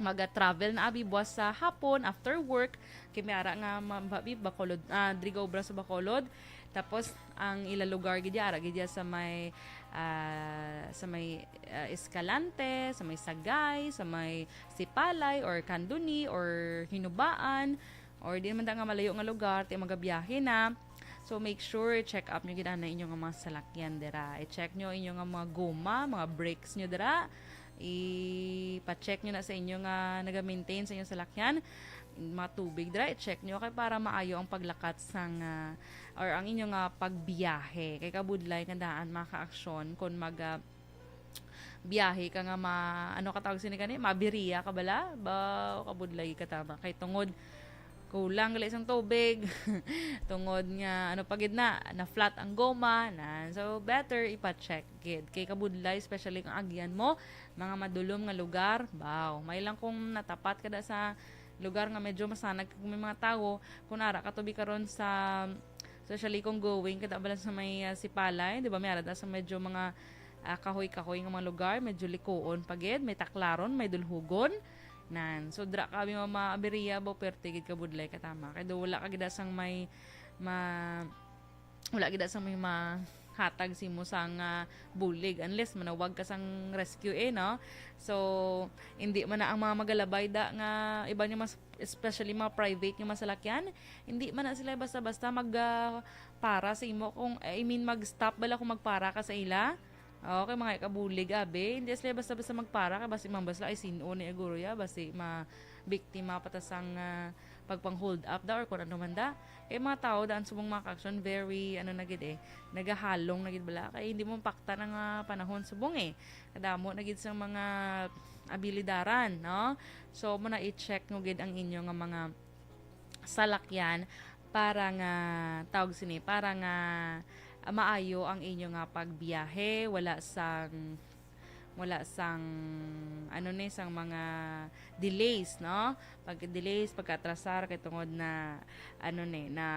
maga-travel na abi buwas sa hapon after work, kay may ara nga ma-, ba-, bi-, Bacolod, ah, diri ga obra sa Bacolod. Tapos ang ila lugar gid ya, ara gid ya sa may, ah, sa may, ah, Escalante, sa may Sagay, sa may Sipalay or Candoni or Hinubaan, or di naman da nga malayo nga lugar, ti magabiyahe na. So, make sure check up nyo gid ana inyo nga mga salakyan dira. I-check nyo inyo nga mga goma, mga brakes nyo dira. I-pa-check nyo na sa inyo nga naga-maintain sa inyong salakyan. Mga tubig dira, i-check nyo kay para maayo ang paglakat sang, ah, or ang inyo nga pagbiyahe. Kay kabudlay nga daan, mga ka-aksyon, kung mag, ah, biyahe ka nga ma-, ano ka tawag sini gani? Mabiriya ka bala? Ba, kabudlay ka tama. Kay tungod kulang gali sang tubig. Tungod nga, ano pa gid na, na-flat ang goma. Na, so, better ipa-check gid. Kay kabudlay, especially kung agian mo, mga madulom nga lugar. Baw, may lang kung natapat ka da sa lugar nga medyo masanag kag may mga tawo. Kung ara ka tubi karon sa, especially kung going ka da bala sa may, ah, Sipalay, di ba, may ara da sa medyo mga, ah, kahoy-kahoy nga mga lugar, medyo likuon pa gid, may taklaron, may dulhugon. Nan, so dira ka abi ma-, maabiriya ba, perte gid ka budlay ka tama. Kay do wala ka gid sang may ma-, wala gid sang may mahatag sa imo sang, ah, bulig unless manawag ka sang rescue, eh, no? So, hindi man na ang mga magalabay da nga iban nga mas, especially mga private nga masalakyan, hindi man na sila basta-basta mag, ah, para sa imo kung, I mean, mag-stop bala kung magpara ka sa ila. Okay, mga kabulig, abi. Hindi sila basta-basta magpara, kay basi man ba sila ay sin-o ni Aguria, basi ma-biktima pa ta sang, ah, pagpang-hold up da or kung ano man da. Kay mga tao daan subong mga ka-aksyon, very, ano na gid eh, nagahalong na gid bala. Kay hindi mo pakta na nga panahon subong eh. Kadamo na gid sang mga abilidaran, no? So, muna i-check nyo gid ang inyo nga mga salakyan para nga, tawag sini, para nga, ah, maayo ang inyo nga pagbiyahe, wala sang, wala sang, ano ni, sang mga delays, no? Pag delays, pagka-atrasar, kay tungod na, ano ni, na,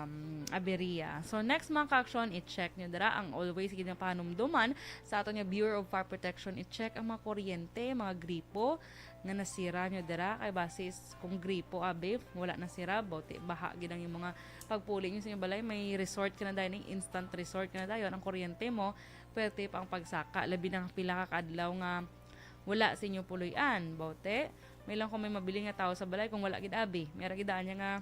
mm, aberya. So, next, mga ka-aksyon, i-check nyo dira ang always gid nga panumduman sa aton nga Bureau of Fire Protection. I-check ang mga kuryente, mga gripo, nga nasira nyo dira, kay basis kung gripo, abi, wala nasira, bauti, baha gid ang imong mga pagpuli nyo sa inyong balay, may resort ka na dayon, instant resort ka na dayon, ang kuryente mo, pwerte pa ang pagsaka, labi na pila ka kaadlaw nga wala sa inyo puloy-an, bauti, may lang kung may mabilin nga tao sa balay, kung wala gid, abi, may ra gid daan niya nga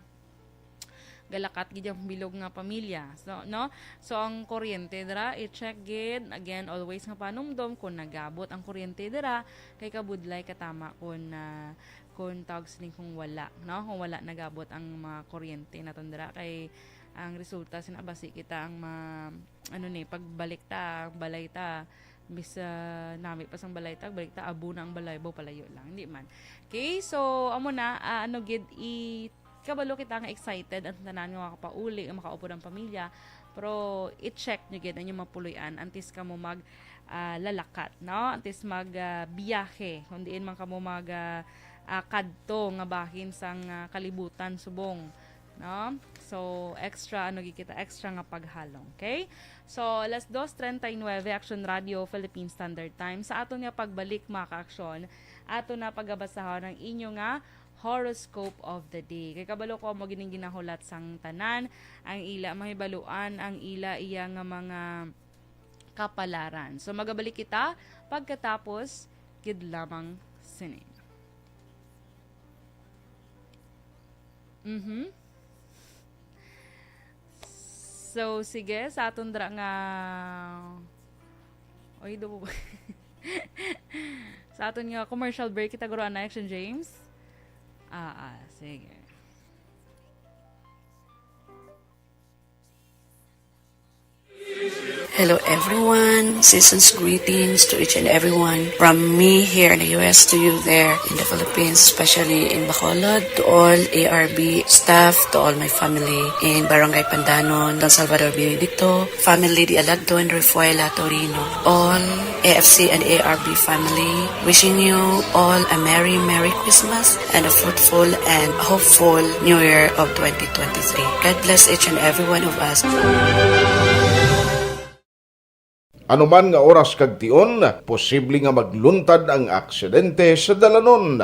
galakat gid ang bilog nga pamilya. So, no? So, ang kuryente dira, i-check gid. Again, always nga panumdom kung nagabot ang kuryente dira, kay kabudlay katama kung, ah, kung tawag sini kung wala, no? Kung wala nagabot ang mga kuryente naton dira, kay ang resulta sina basi kita ang ma-, ano ni, pagbalik ta, balay ta, bis, ah, nami pa sang balay ta, balik ta, abo na ang balay, baw palayo lang, hindi man. Okay, so, amo na, ah, ano gid, i-, kabalo kita nga excited ang tanan nga makapauli, nga makaupod ang pamilya, pero i-check nyo gid ang inyong mga puloy-an antes kamo mag, ah, lalakat, no? Antes mag, ah, biyahe, kung diin man kamo mag, ah, ah, kadto nga bahin sang, ah, kalibutan subong, no? So, extra, ano gid kita, extra nga paghalong, okay? So, alas dos treinta y nueve, Action Radio, Philippine Standard Time. Sa aton nga pagbalik, mga ka-aksyon, ato na pagabasahon ang inyo nga horoscope of the day. Kay kabalo ko, amo gining ginahulat sang tanan, ang ila mahibaluan, ang ila iya nga mga kapalaran. So, magabalik kita pagkatapos gid lamang sini. Mhm. So, sige, sa aton dira nga, oy, do, sa aton nga commercial break, kita guro na Action James. Ah, ah, sige. Hello everyone, season's greetings to each and everyone. From me here in the U S to you there in the Philippines, especially in Bacolod, to all A R B staff, to all my family in Barangay Pandanon, Don Salvador Benedicto, family Di Alagdo and Refuela Torino, all A F C and A R B family, wishing you all a merry, merry Christmas and a fruitful and hopeful New Year of twenty twenty-three. God bless each and every one of us. Anuman nga oras kag tion, posible nga magluntad ang aksidente sa dalanon.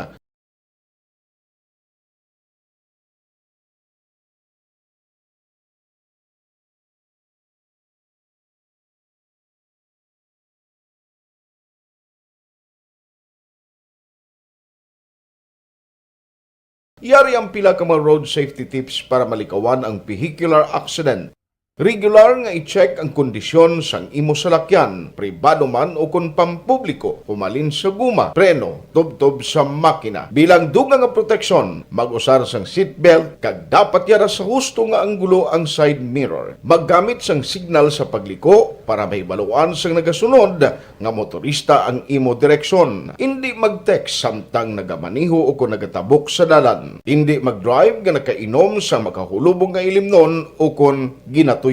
Yari ang pila ka mga road safety tips para malikawan ang vehicular accident. Regular nga i-check ang kondisyon sang imo salakyan, pribado man o kon pampubliko, humalin sa guma, preno, tubtob sa makina. Bilang dugang nga proteksyon, mag-usar sang seatbelt kag dapat yara sa husto nga anggulo ang side mirror. Maggamit sang signal sa pagliko para mahibaluan sang nagasunod nga motorista ang imo direksyon. Indi mag-text samtang nagamaneho o kon nagatabok sa dalan. Indi mag-drive nga nakainom sa makahulubong nga ilimnon o kon ginatuyo.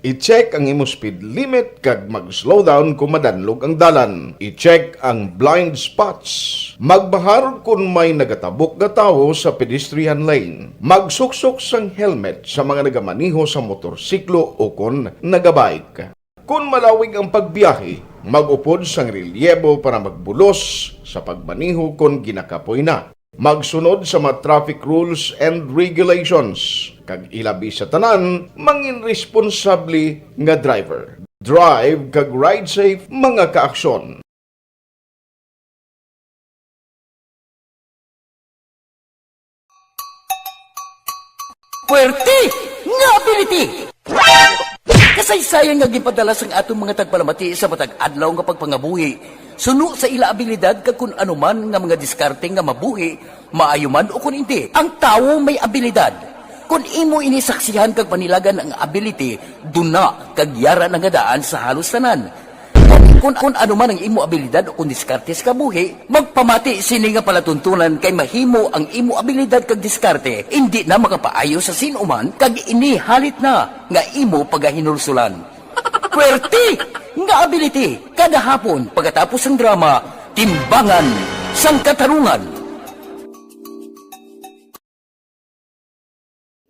I-check ang imo speed limit kag mag-slow down kon madanlog ang dalan. I-check ang blind spots. Magbahar kon may nagatabok nga tawo sa pedestrian lane. Magsuksok sang helmet sa mga nagamaneho sa motorsiklo o kon nagabike. Kon malawig ang pagbiyahe, mag-upod sang relyebo para magbulos sa pagmaneho kon ginakapoy na. Magsunod sa mga traffic rules and regulations, kag ilabi sa tanan, mangin responsable nga driver. Drive kag ride safe, mga kaaksyon. Puwerte nga ability! Kasaysayan nga ginpadala sang aton mga tagpalamati sa matag adlaw nga pagpangabuhi, suno sa ila abilidad kag kun ano man nga mga diskarte nga mabuhi, maayo man o kun indi. Ang tawo may abilidad. Kun imo ini saksihan kag panilagan ang ability, duna kag yara na nga daan sa halos tanan. Kun, kun ano man ang imo abilidad o kun diskarte sa kabuhi, magpamati sini nga palatuntunan kay mahimo ang imo abilidad kag diskarte indi na makapaayo sa sin-o man kag ini halit na nga imo pagahinulsulan. Pwerte nga ability kada hapon pagkatapos sang drama, Timbangan sang Katarungan.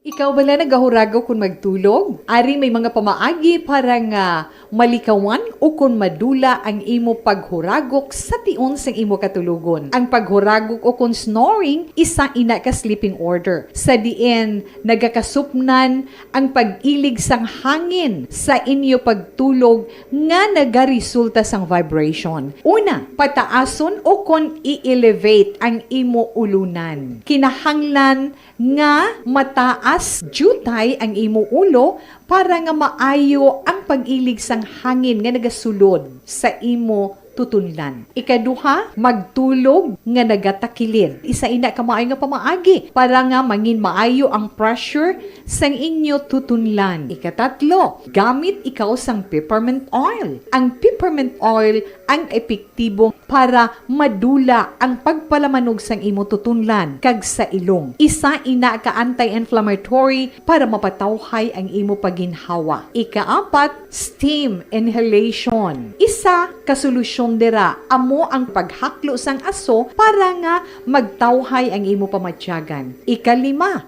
Ikaw bala nagahuragok kon magtulog? Ari may mga pamaagi para nga malikawan o kon madula ang imo paghuragok sa tion sang imo katulogon. Ang paghuragok o kon snoring, isa ina ka sleeping order, sa diin nagakasupnan ang pag-ilig sang hangin sa inyo pagtulog nga nagaresulta sang vibration. Una, pataason o kon i-elevate ang imo ulunan. Kinahanglan nga mataas diutay ang imo ulo para nga maayo ang pag-ilig sang hangin nga nagasulod sa imo tutunlan. Ikaduha, magtulog nga nagatakilid. Isa ina ka maayo nga pamaagi para nga mangin maayo ang pressure sang inyo tutunlan. Ikatatlo, gamit ikaw sang peppermint oil. Ang peppermint oil ang epektibo para madula ang pagpalamanog sang imo tutunlan kag sa ilong. Isa ina ka anti-inflammatory para mapatawhay ang imo paginhawa. Ikaapat, steam inhalation. Isa ka solusyon dira amo ang paghaklo sang aso para nga magtawhay ang imo pamatyagan. Ikalima,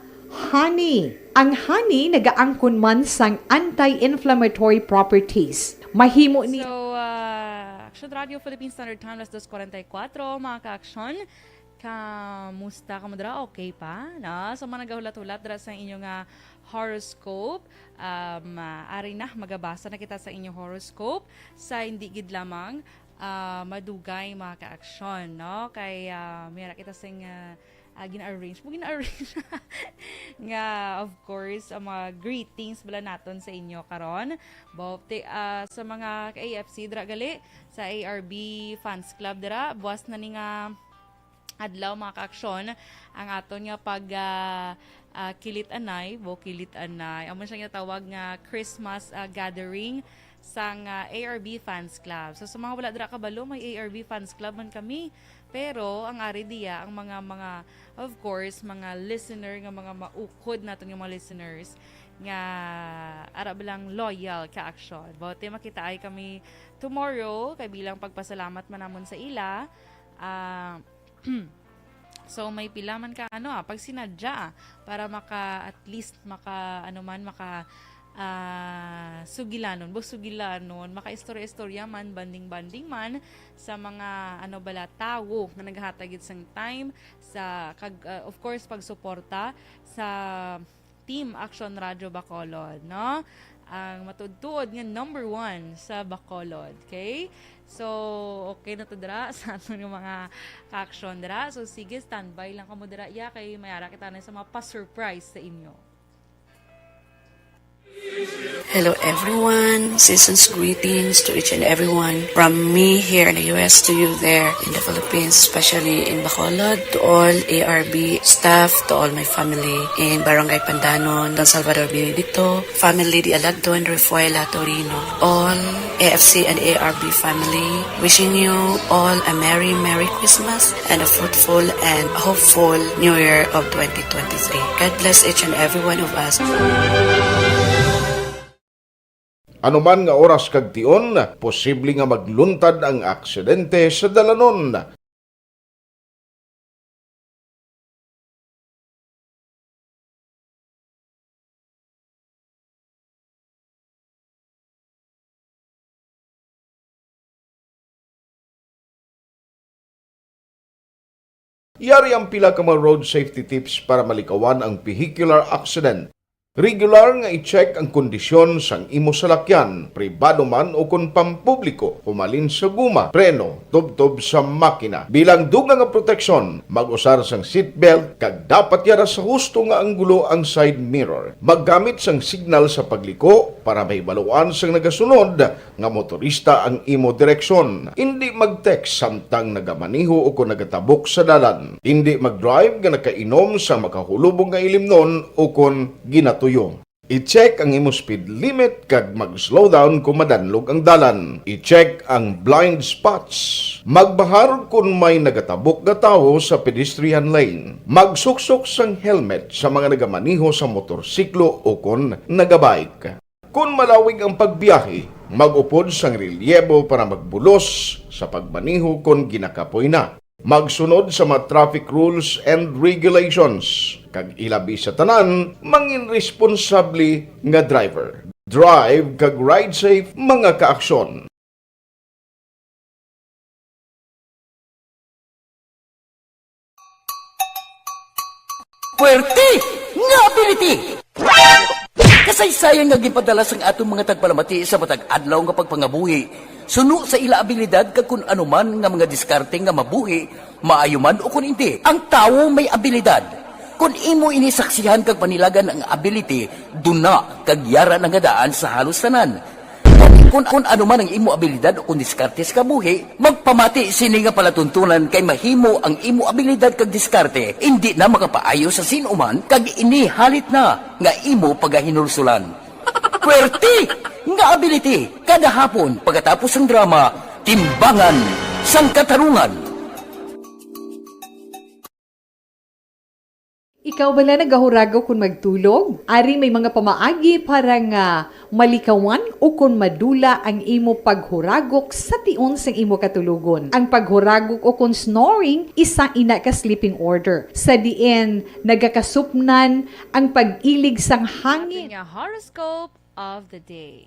honey. Ang honey nagaangkon man sang anti-inflammatory properties. Mahimo ni So, ah, Action Radio Philippine Standard Time, alas dos cuarenta y cuatro, mga ka-aksyon. Kamusta kamo dira? Okay pa? No? So, mga nagahulat-hulat dira sa inyo nga horoscope, um, ah, ari na, magabasa na kita sa inyo horoscope. Sa hindi gid lamang, ah, madugay, mga ka-aksyon, no? Kay, ah, may ara kita sing, ah, ah, gina-arrange. Mo gina-arrange nga, of course, ang mga greetings bala naton sa inyo karon. Bo, ti-, ah, sa mga ka-A F C dira gali, sa A R B Fans Club dira, buwas na ni nga adlaw, mga ka-aksyon, ang aton nga pag, ah, ah, kilit-anay, bo, kilit-anay. Amo siya nga tawag nga Christmas, ah, gathering sang, ah, A R B Fans Club. So, sa mga wala dira kabalo, may A R B Fans Club man kami. Pero ang ari diya, ang mga, mga, of course, mga listener nga mga maukod naton nga mga listeners nga ara ba lang loyal ka-aksyon. Bo, ti makitaay kami tomorrow kay bilang pagpasalamat man namon sa ila. Ah, so, may pila man ka, ano, ah, pag sinadya, ah, para maka, at least, maka, ano man, maka, ah, sugilanon, bo, sugilanon, maka-istorya-istorya man, bonding-bonding man sa mga, ano bala, tawo nga naghatag gid sang time sa, kag, ah, of course, pagsuporta sa Team Action Radio Bacolod, no? Ang matuod-tuod nga number one sa Bacolod, okay? So, okay na to dira sa aton nga mga ka-aksyon dira. So, sige, standby lang kamo dira, ya, kay may ara kita na sa mga pa-surprise sa inyo. Hello everyone, season's greetings to each and everyone. From me here in the U S to you there in the Philippines, especially in Bacolod, to all A R B staff, to all my family in Barangay Pandanon, Don Salvador Benedicto, family Di Alagdo and Rafaela Torino, all A F C and A R B family, wishing you all a merry, merry Christmas and a fruitful and hopeful New Year of twenty twenty-three. God bless each and every one of us. Ano man nga oras kag tion, posible nga magluntad ang aksidente sa dalanon. Yari ang pila ka mga road safety tips para malikawan ang vehicular accident. Regular nga i-check ang kondisyon sang imo salakyan, pribado man o kon pampubliko, humalin sa guma, preno, tubtob sa makina. Bilang dugang nga proteksyon, mag-usar sang seatbelt kag dapat yara sa husto nga anggulo ang side mirror. Maggamit sang signal sa pagliko para mahibaluan sang nagasunod nga motorista ang imo direksyon. Indi mag-text samtang nagamaneho o kon nagatabok sa dalan. Indi mag-drive nga nakainom sa makahulubong nga ilimnon o kon ginatuyo. I-check ang imo speed limit kag mag-slow down kon madanlog ang dalan. I-check ang blind spots. Magbahar kon may nagatabok nga tawo sa pedestrian lane. Magsuksok sang helmet sa mga nagamaneho sa motorsiklo o kon nagabike. Kon malawig ang pagbiyahe, mag-upod sang relyebo para magbulos sa pagmaneho kon ginakapoy na. Magsunod sa mga traffic rules and regulations, kag ilabi sa tanan, mangin responsable nga driver. Drive kag ride safe, mga kaaksyon. Puwerte nga ability! Kasaysayan nga ginpadala sang aton mga tagpalamati sa matag adlaw nga pagpangabuhi, suno sa ila abilidad kag kun ano man nga mga diskarte nga mabuhi, maayo man o kun indi. Ang tawo may abilidad. Kun imo ini saksihan kag panilagan ang ability, duna kag yara na nga daan sa halos tanan. Kun, kun ano man ang imo abilidad o kun diskarte sa kabuhi, magpamati sini nga palatuntunan kay mahimo ang imo abilidad kag diskarte indi na makapaayo sa sin-o man kag ini halit na nga imo pagahinulsulan. Puwerte nga ability kada hapon pagkatapos sang drama, Timbangan sang Katarungan. Ikaw bala nagahurago kon magtulog? Ari may mga pamaagi para nga malikawan ukon madula ang imo paghuragok sa tion sang imo katulogon. Ang paghuragok ukon snoring, isa ina ka sleeping order, sa diin nagakasupnan ang pag-ilig sang hangin. Aton nga horoscope of the day.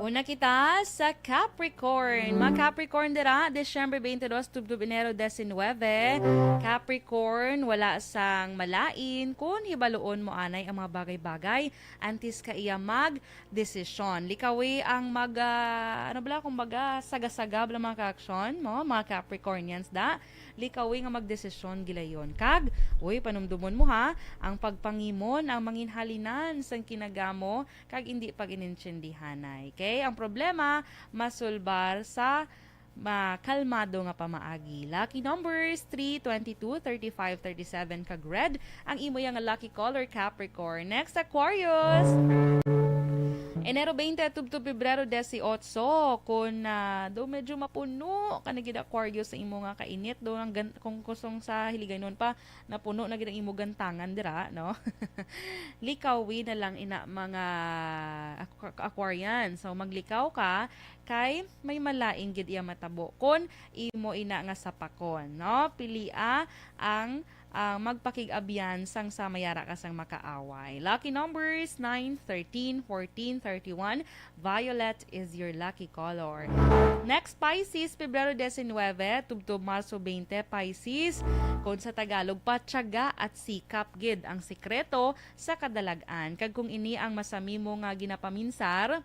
Una kita sa Capricorn. Mga Capricorn dira, Disyembre twenty-two tubtob Enero diecinuebe. Capricorn, wala sang malain kun hibaluon mo anay ang mga bagay-bagay antes ka iya magdesisyon. Likawi ang mag, ah, ano bala, kumbaga, saga-saga bala mga kaaksyon mo, mga Capricornians da. Likawi nga magdesisyon gilayon. Kag, uy, panumdumon mo ha, ang pagpangimon ang manginhalinan sang kinagamo kag indi pag-inintindihanay. Okay? Ang problema, masulbar sa makalmado nga pamaagi. Lucky numbers, three, twenty-two, thirty-five, thirty-seven, kag red. Ang imo yang lucky color, Capricorn. Next, Aquarius. Enero twenty tubtob Pebrero dieciocho, kun, ah, daw medyo mapuno ka na gid, Aquarius, sa imo nga kainit, daw ang gan-, kung kusong sa Hiligaynon pa, napuno na gid ang imo gantangan dira, no? Likawi na lang ina mga Aqu-, Aquarian. So, maglikaw ka kay may malain gid iya matabo kon imo ina nga sapakon, no? Pilia ang, ang magpakig-abyan sang sa may ara ka sang makaaway. Lucky numbers, nine, thirteen, fourteen, thirty-one. Violet is your lucky color. Next, Pisces, Pebrero diecinuebe tubtob Marso twenty, Pisces. Kung sa Tagalog pa, tiyaga at sikap gid ang sikreto sa kadalag-an. Kag kung ini ang masamimo nga ginapaminsar,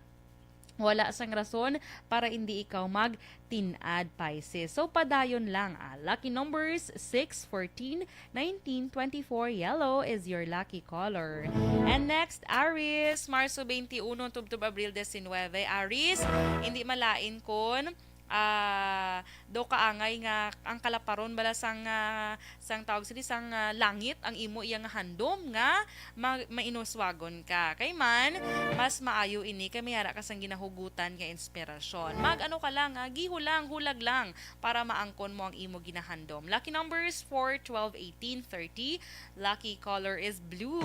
wala sang rason para indi ikaw magtin-ad, Pisces. So, padayon lang, ah. Lucky numbers, six, fourteen, nineteen, twenty-four. Yellow is your lucky color. And next, Aries, Marso twenty-one tubtob Abril diecinuebe. Aries, hindi malain kun, ah, daw kaangay nga ang kalaparon bala sang, ah, sang tawag sini, sang, ah, langit ang imo iya nga handom nga ma-, mainuswagon ka. Kay man, mas maayo ini kay may ara ka sang ginahugutan nga inspirasyon. Mag-ano ka lang, ah, gihulang, hulag lang para maangkon mo ang imo ginahandom. Lucky numbers, four, twelve, eighteen, thirty. Lucky color is blue.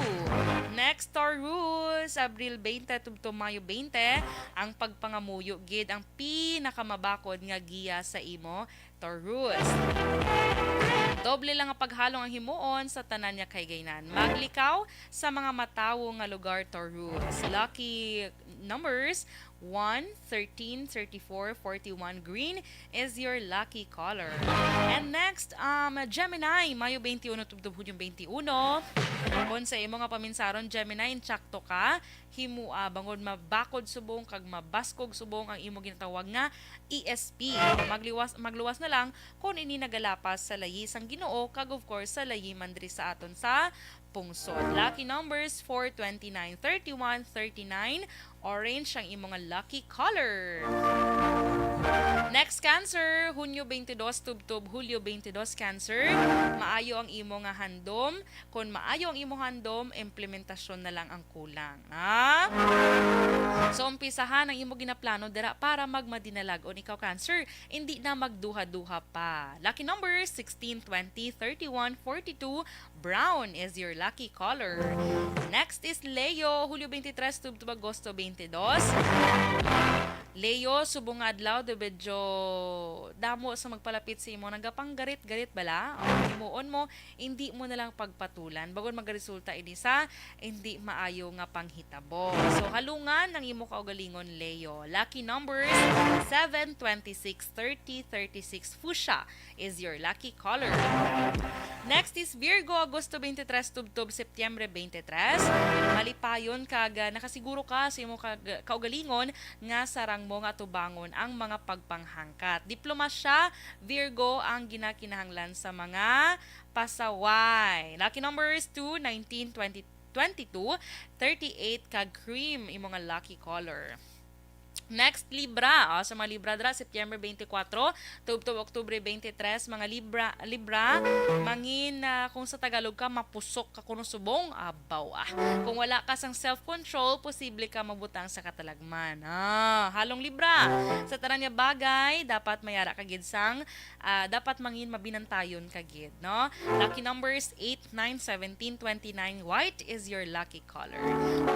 Next, Taurus, Abril twenty tubtob Mayo twenty, ang pagpangamuyo gid ang pinakamabakod nga giya sa imo, Taurus. Doble lang nga paghalong ang himuon sa tanan nga kahigaynan. Maglikaw sa mga matawo nga lugar, Taurus. Lucky numbers, one, thirteen, thirty-four, forty-one. Green is your lucky color. And next, um, Gemini, Mayo twenty-one tubtob Hunyo twenty-one. Kon sa imo nga paminsaron, Gemini, insakto ka. Himoa bangod mabakod subong kag mabaskog subong ang imo ginatawag nga E S P. Magliwas, magluwas na lang kon ini nagalapas sa layi sang Ginoo kag, of course, sa layi man diri sa aton sa pungsod. Lucky numbers four, twenty-nine, thirty-one, thirty-nine. Orange ang imo nga lucky color. Next, Cancer, Hunyo twenty-two tubtob Hulyo twenty-two, Cancer. Maayo ang imo nga handom. Kon maayo ang imo handom, implementasyon na lang ang kulang, ha? So, umpisahan ang imo ginaplano dira para magmadinalag. On ikaw, Cancer, indi na magduha-duha pa. Lucky numbers sixteen, twenty, thirty-one, forty-two. Brown is your lucky color. Next is Leo, Hulyo twenty-three tubtob Agosto twenty-two. Leo, subong nga adlaw, do medyo damo sa magpalapit sa imo, nagapanggarit-garit bala. O, himuon mo, hindi mo na lang pagpatulan, bangod magaresulta ini sa hindi maayo nga panghitabo. So, halungan ang imo kaugalingon, Leo. Lucky numbers seven, twenty-six, thirty, thirty-six. Fuchsia is your lucky color. Next is Virgo, Agosto twenty-three tubtob Setyembre twenty-three. Malipayon kag, ah, nakasiguro ka sa imo kag-, kaugalingon nga sarang mo nga atubangon ang mga pagpanghangkat. Diplomasya, Virgo, ang ginakinahanglan sa mga pasaway. Lucky numbers two, nineteen, twenty, twenty-two, thirty-eight, kag cream, imo nga lucky color. Next, Libra. O, sa mga Libra dira, September twenty-four, tubtob Oktubre twenty-three, mga Libra, Libra, mangin, ah, kung sa Tagalog ka, mapusok ka kuno subong, abaw, ah. Kung wala ka sang self-control, posible ka mabutang sa katalagman. Ah, halong Libra. Sa tanan nga bagay, dapat mayara ka gid sang, ah, dapat mangin mabinantayon ka gid, no? Lucky numbers eight, nine, seventeen, twenty-nine. White is your lucky color.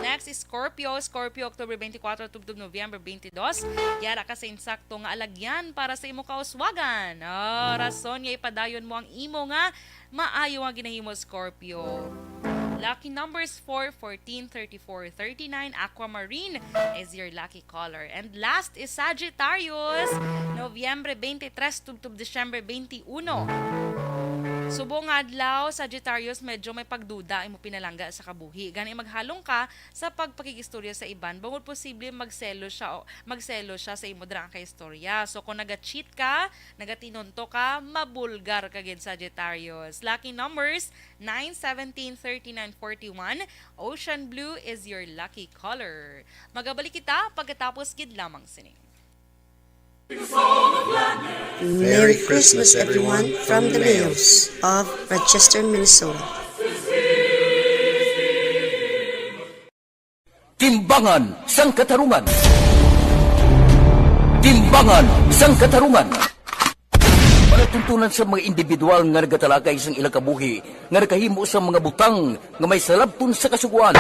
Next is Scorpio. Scorpio, October twenty-four tubtob November twenty-two. Yara ka sa insakto nga alagyan para sa imo kauswagan. Ah, rason nga ipadayon mo ang imo nga maayo nga ginahimo, Scorpio. Lucky numbers four, fourteen, thirty-four, thirty-nine. Aquamarine is your lucky color. And last is Sagittarius, Nobyembre twenty-three tubtob Disyembre twenty-uno. Subong nga adlaw, Sagittarius, medyo may pagduda imo pinalangga sa kabuhi. Gani maghalong ka sa pagpakig-istorya sa iban, bangod posible magselo siya o magselo siya sa imo dira nga kaistorya. So kung naga-cheat ka, nagatinunto ka, mabulgar ka gid, Sagittarius. Lucky numbers nine, seventeen, thirty-nine, forty-one. Ocean blue is your lucky color. Magabalik kita pagkatapos gid lamang sini. Merry Christmas, everyone, from the Mayos of Rochester, Minnesota. Timbangan sang Katarungan. Timbangan sang Katarungan. Palatuntunan sa mga individual nga nagatalakay sang ilang kabuhi nga nakahimo sang mga butang nga may salabton sa kasugoan.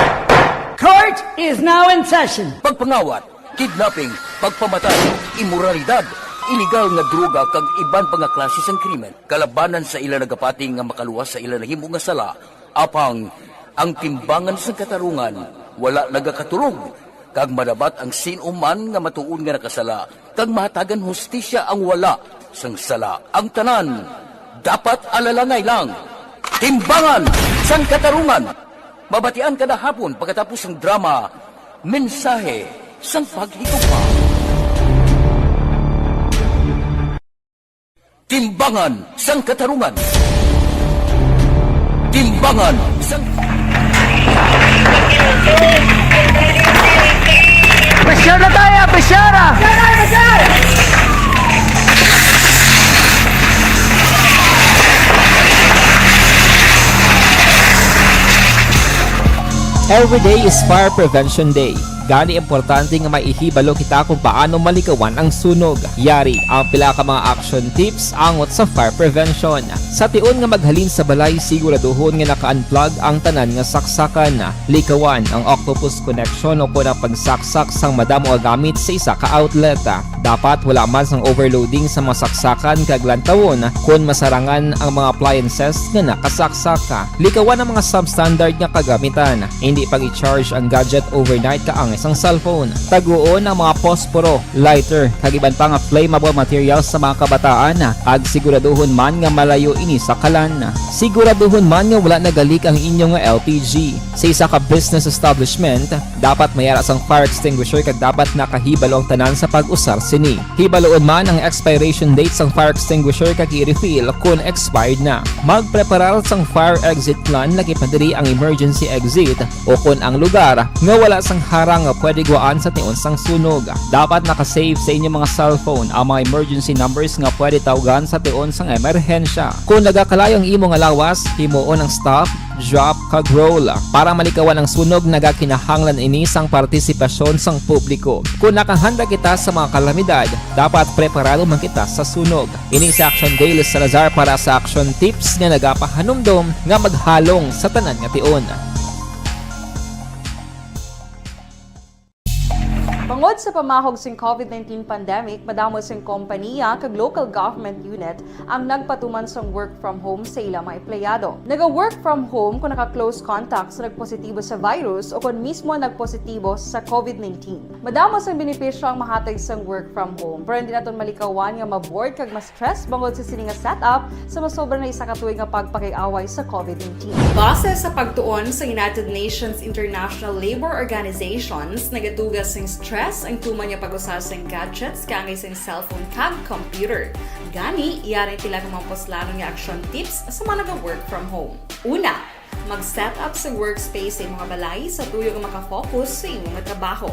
Court is now in session. Pagpangawat, kidnapping, pagpamatay, imoralidad, iligal nga droga kag iban pa nga klase sang krimen kalabanan sa ila nagapati nga makaluwas sa ila nahimo nga sala. Apang ang timbangan sang katarungan wala nagakatulog, kag madabat ang sin-o man nga matuod nga nakasala, kag mahatagan hustisya ang wala sang sala. Ang tanan dapat alalangay lang. Timbangan sang Katarungan. Mabatian kada hapon pagkatapos sang drama, Mensahe sang Paghigugma. Timbangan sang Katarungan. Timbangan sang Pressure na tayo, pressure na! Every day is Fire Prevention Day. Gani importante nga may ihibalo kita kung paano malikawan ang sunog. Yari ang pila ka mga action tips angot sa fire prevention. Sa tion nga maghalin sa balay, siguraduhon nga naka-unplug ang tanan nga saksakan. Likawan ang octopus connection o kon ang pagsaksak sang madamo nga gamit sa isa ka outlet. Dapat wala man sang overloading sa mga saksakan kag lantawon kon masarangan ang mga appliances nga nakasaksak. Likawan ang mga substandard nga kagamitan. Hindi pag-i-charge ang gadget overnight kaang Isang cellphone. Taguon ang mga posporo, lighter, kag iban pa nga flammable materials sa mga kabataan, kag siguraduhon man nga malayo ini sa kalan. Siguraduhon man nga wala nagalik ang inyo nga L P G. Sa isa ka business establishment, dapat may ara sang fire extinguisher kag dapat nakahibalo ang tanan sa pag-usar sini. Hibaluon man ang expiration date sang fire extinguisher kag i-refill kon expired na. Magpreparar sang fire exit plan, labi pa diri ang emergency exit, o kon ang lugar nga wala sang harang nga pwede guwaan sa tion sang sunog. Dapat naka-save sa inyo mga cellphone ang mga emergency numbers nga pwede tawgan sa tion sang emerhensya. Kung nagakalayo ang imo nga lawas, himuon ang stop, drop, kag roll. Para malikawan ang sunog, nagakinahanglan ini sang partisipasyon sang publiko. Kung nakahanda kita sa mga kalamidad, dapat preparado man kita sa sunog. Ini si Action Dale Salazar para sa Action Tips nga nagapahanumdom nga maghalong sa tanan nga tion. Bangod sa pamahog sing COVID nineteen pandemic, madamo sing kompanya kag local government unit ang nagpatuman sang work from home sa ila mga empleyado. Naga-work from home kung naka-close contact sa nagpositibo sa virus o kon mismo nagpositibo sa COVID nineteen. Madamo sang benepisyo ang mahatag sang work from home, pero hindi naton malikawan nga ma-bored kag ma-stress bangod sa sini nga setup sa masobra na isa ka tuig nga pagpakig-away sa COVID nineteen. Base sa pagtuon sa United Nations International Labour Organizations, nagatuga sing stress ang tuman nga pag-usa sing gadgets kaangay sing cellphone kag computer. Gani, yari pila ka mga puslanon nga action tips sa mga naga-work from home. Una, mag-set up sa workspace sa imong balay sa tuyo nga maka-focus sa imong trabaho.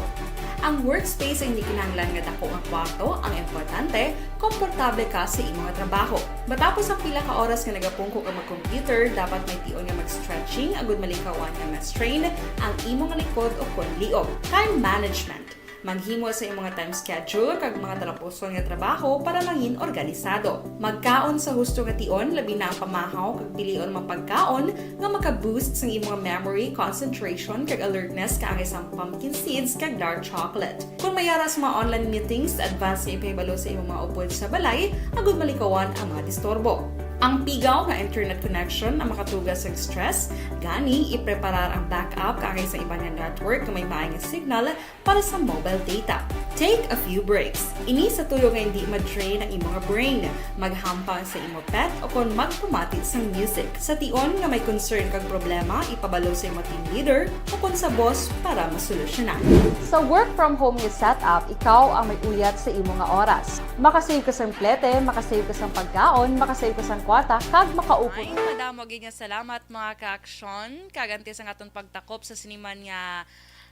Ang workspace ay hindi kinahanglan nga dako nga kwarto, ang importante, komportable ka sa imong trabaho. Matapos ang pila ka oras nga nagapungko ka mag-computer, dapat may tion nga mag-stretching agud malikawan nga ma-strain ang imong likod o kon liog. Time management. Maghimo sa imong time schedule kag mga talapuson nga trabaho para mangin organisado. Magkaon sa husto nga tion, labi na ang pamahaw, kag pilion ang mga pagkaon nga maka-boost sang imong memory, concentration, kag alertness, kaangay sang pumpkin seeds kag dark chocolate. Kung may ara sa mga online meetings, advance nga ipahibalo sa imong mga upod sa balay agud malikawan ang mga disturbo. Ang pigaw nga internet connection ang makatuga sa stress, gani ipreparar ang backup kaangay sa iban nga network nga may maay nga signal para sa mobile data. Take a few breaks. Ini sa tuyo nga hindi ma-drain ang imong brain. Maghampang sa imo pet o kon magpamati sang music. Sa tion nga may concern kag problema, ipabalo sa imo team leader o kon sa boss para masolusyonan. Sa work from home nga setup, ikaw ang may uyat sa imo nga oras. Makasave ka sang plete, makasave ka sang pagkaon, makasave ka sang kwarta, kag makaupod. Ay, madamo gid nga salamat, mga ka-aksyon. Kag antes ang aton pagtakop sa sini man nga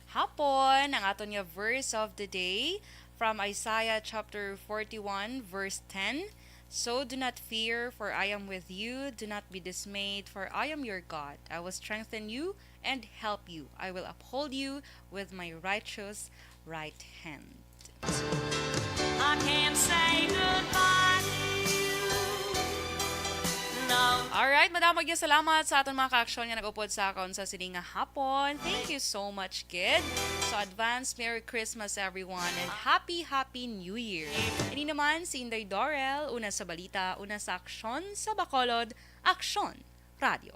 hapon, ang aton nga verse of the day from Isaiah chapter forty-one, verse ten. "So do not fear, for I am with you. Do not be dismayed, for I am your God. I will strengthen you and help you. I will uphold you with my righteous right hand." I can't say goodbye to you. No. Alright, madamo gyud salamat sa aton mga ka-aksyon nga nag-upod sa akon sa sini nga hapon. Thank you so much, kid. So, advance Merry Christmas, everyone, and happy, happy New Year. Ini naman si Inday Dorel, una sa balita, una sa aksyon, sa Bacolod, Aksyon Radio.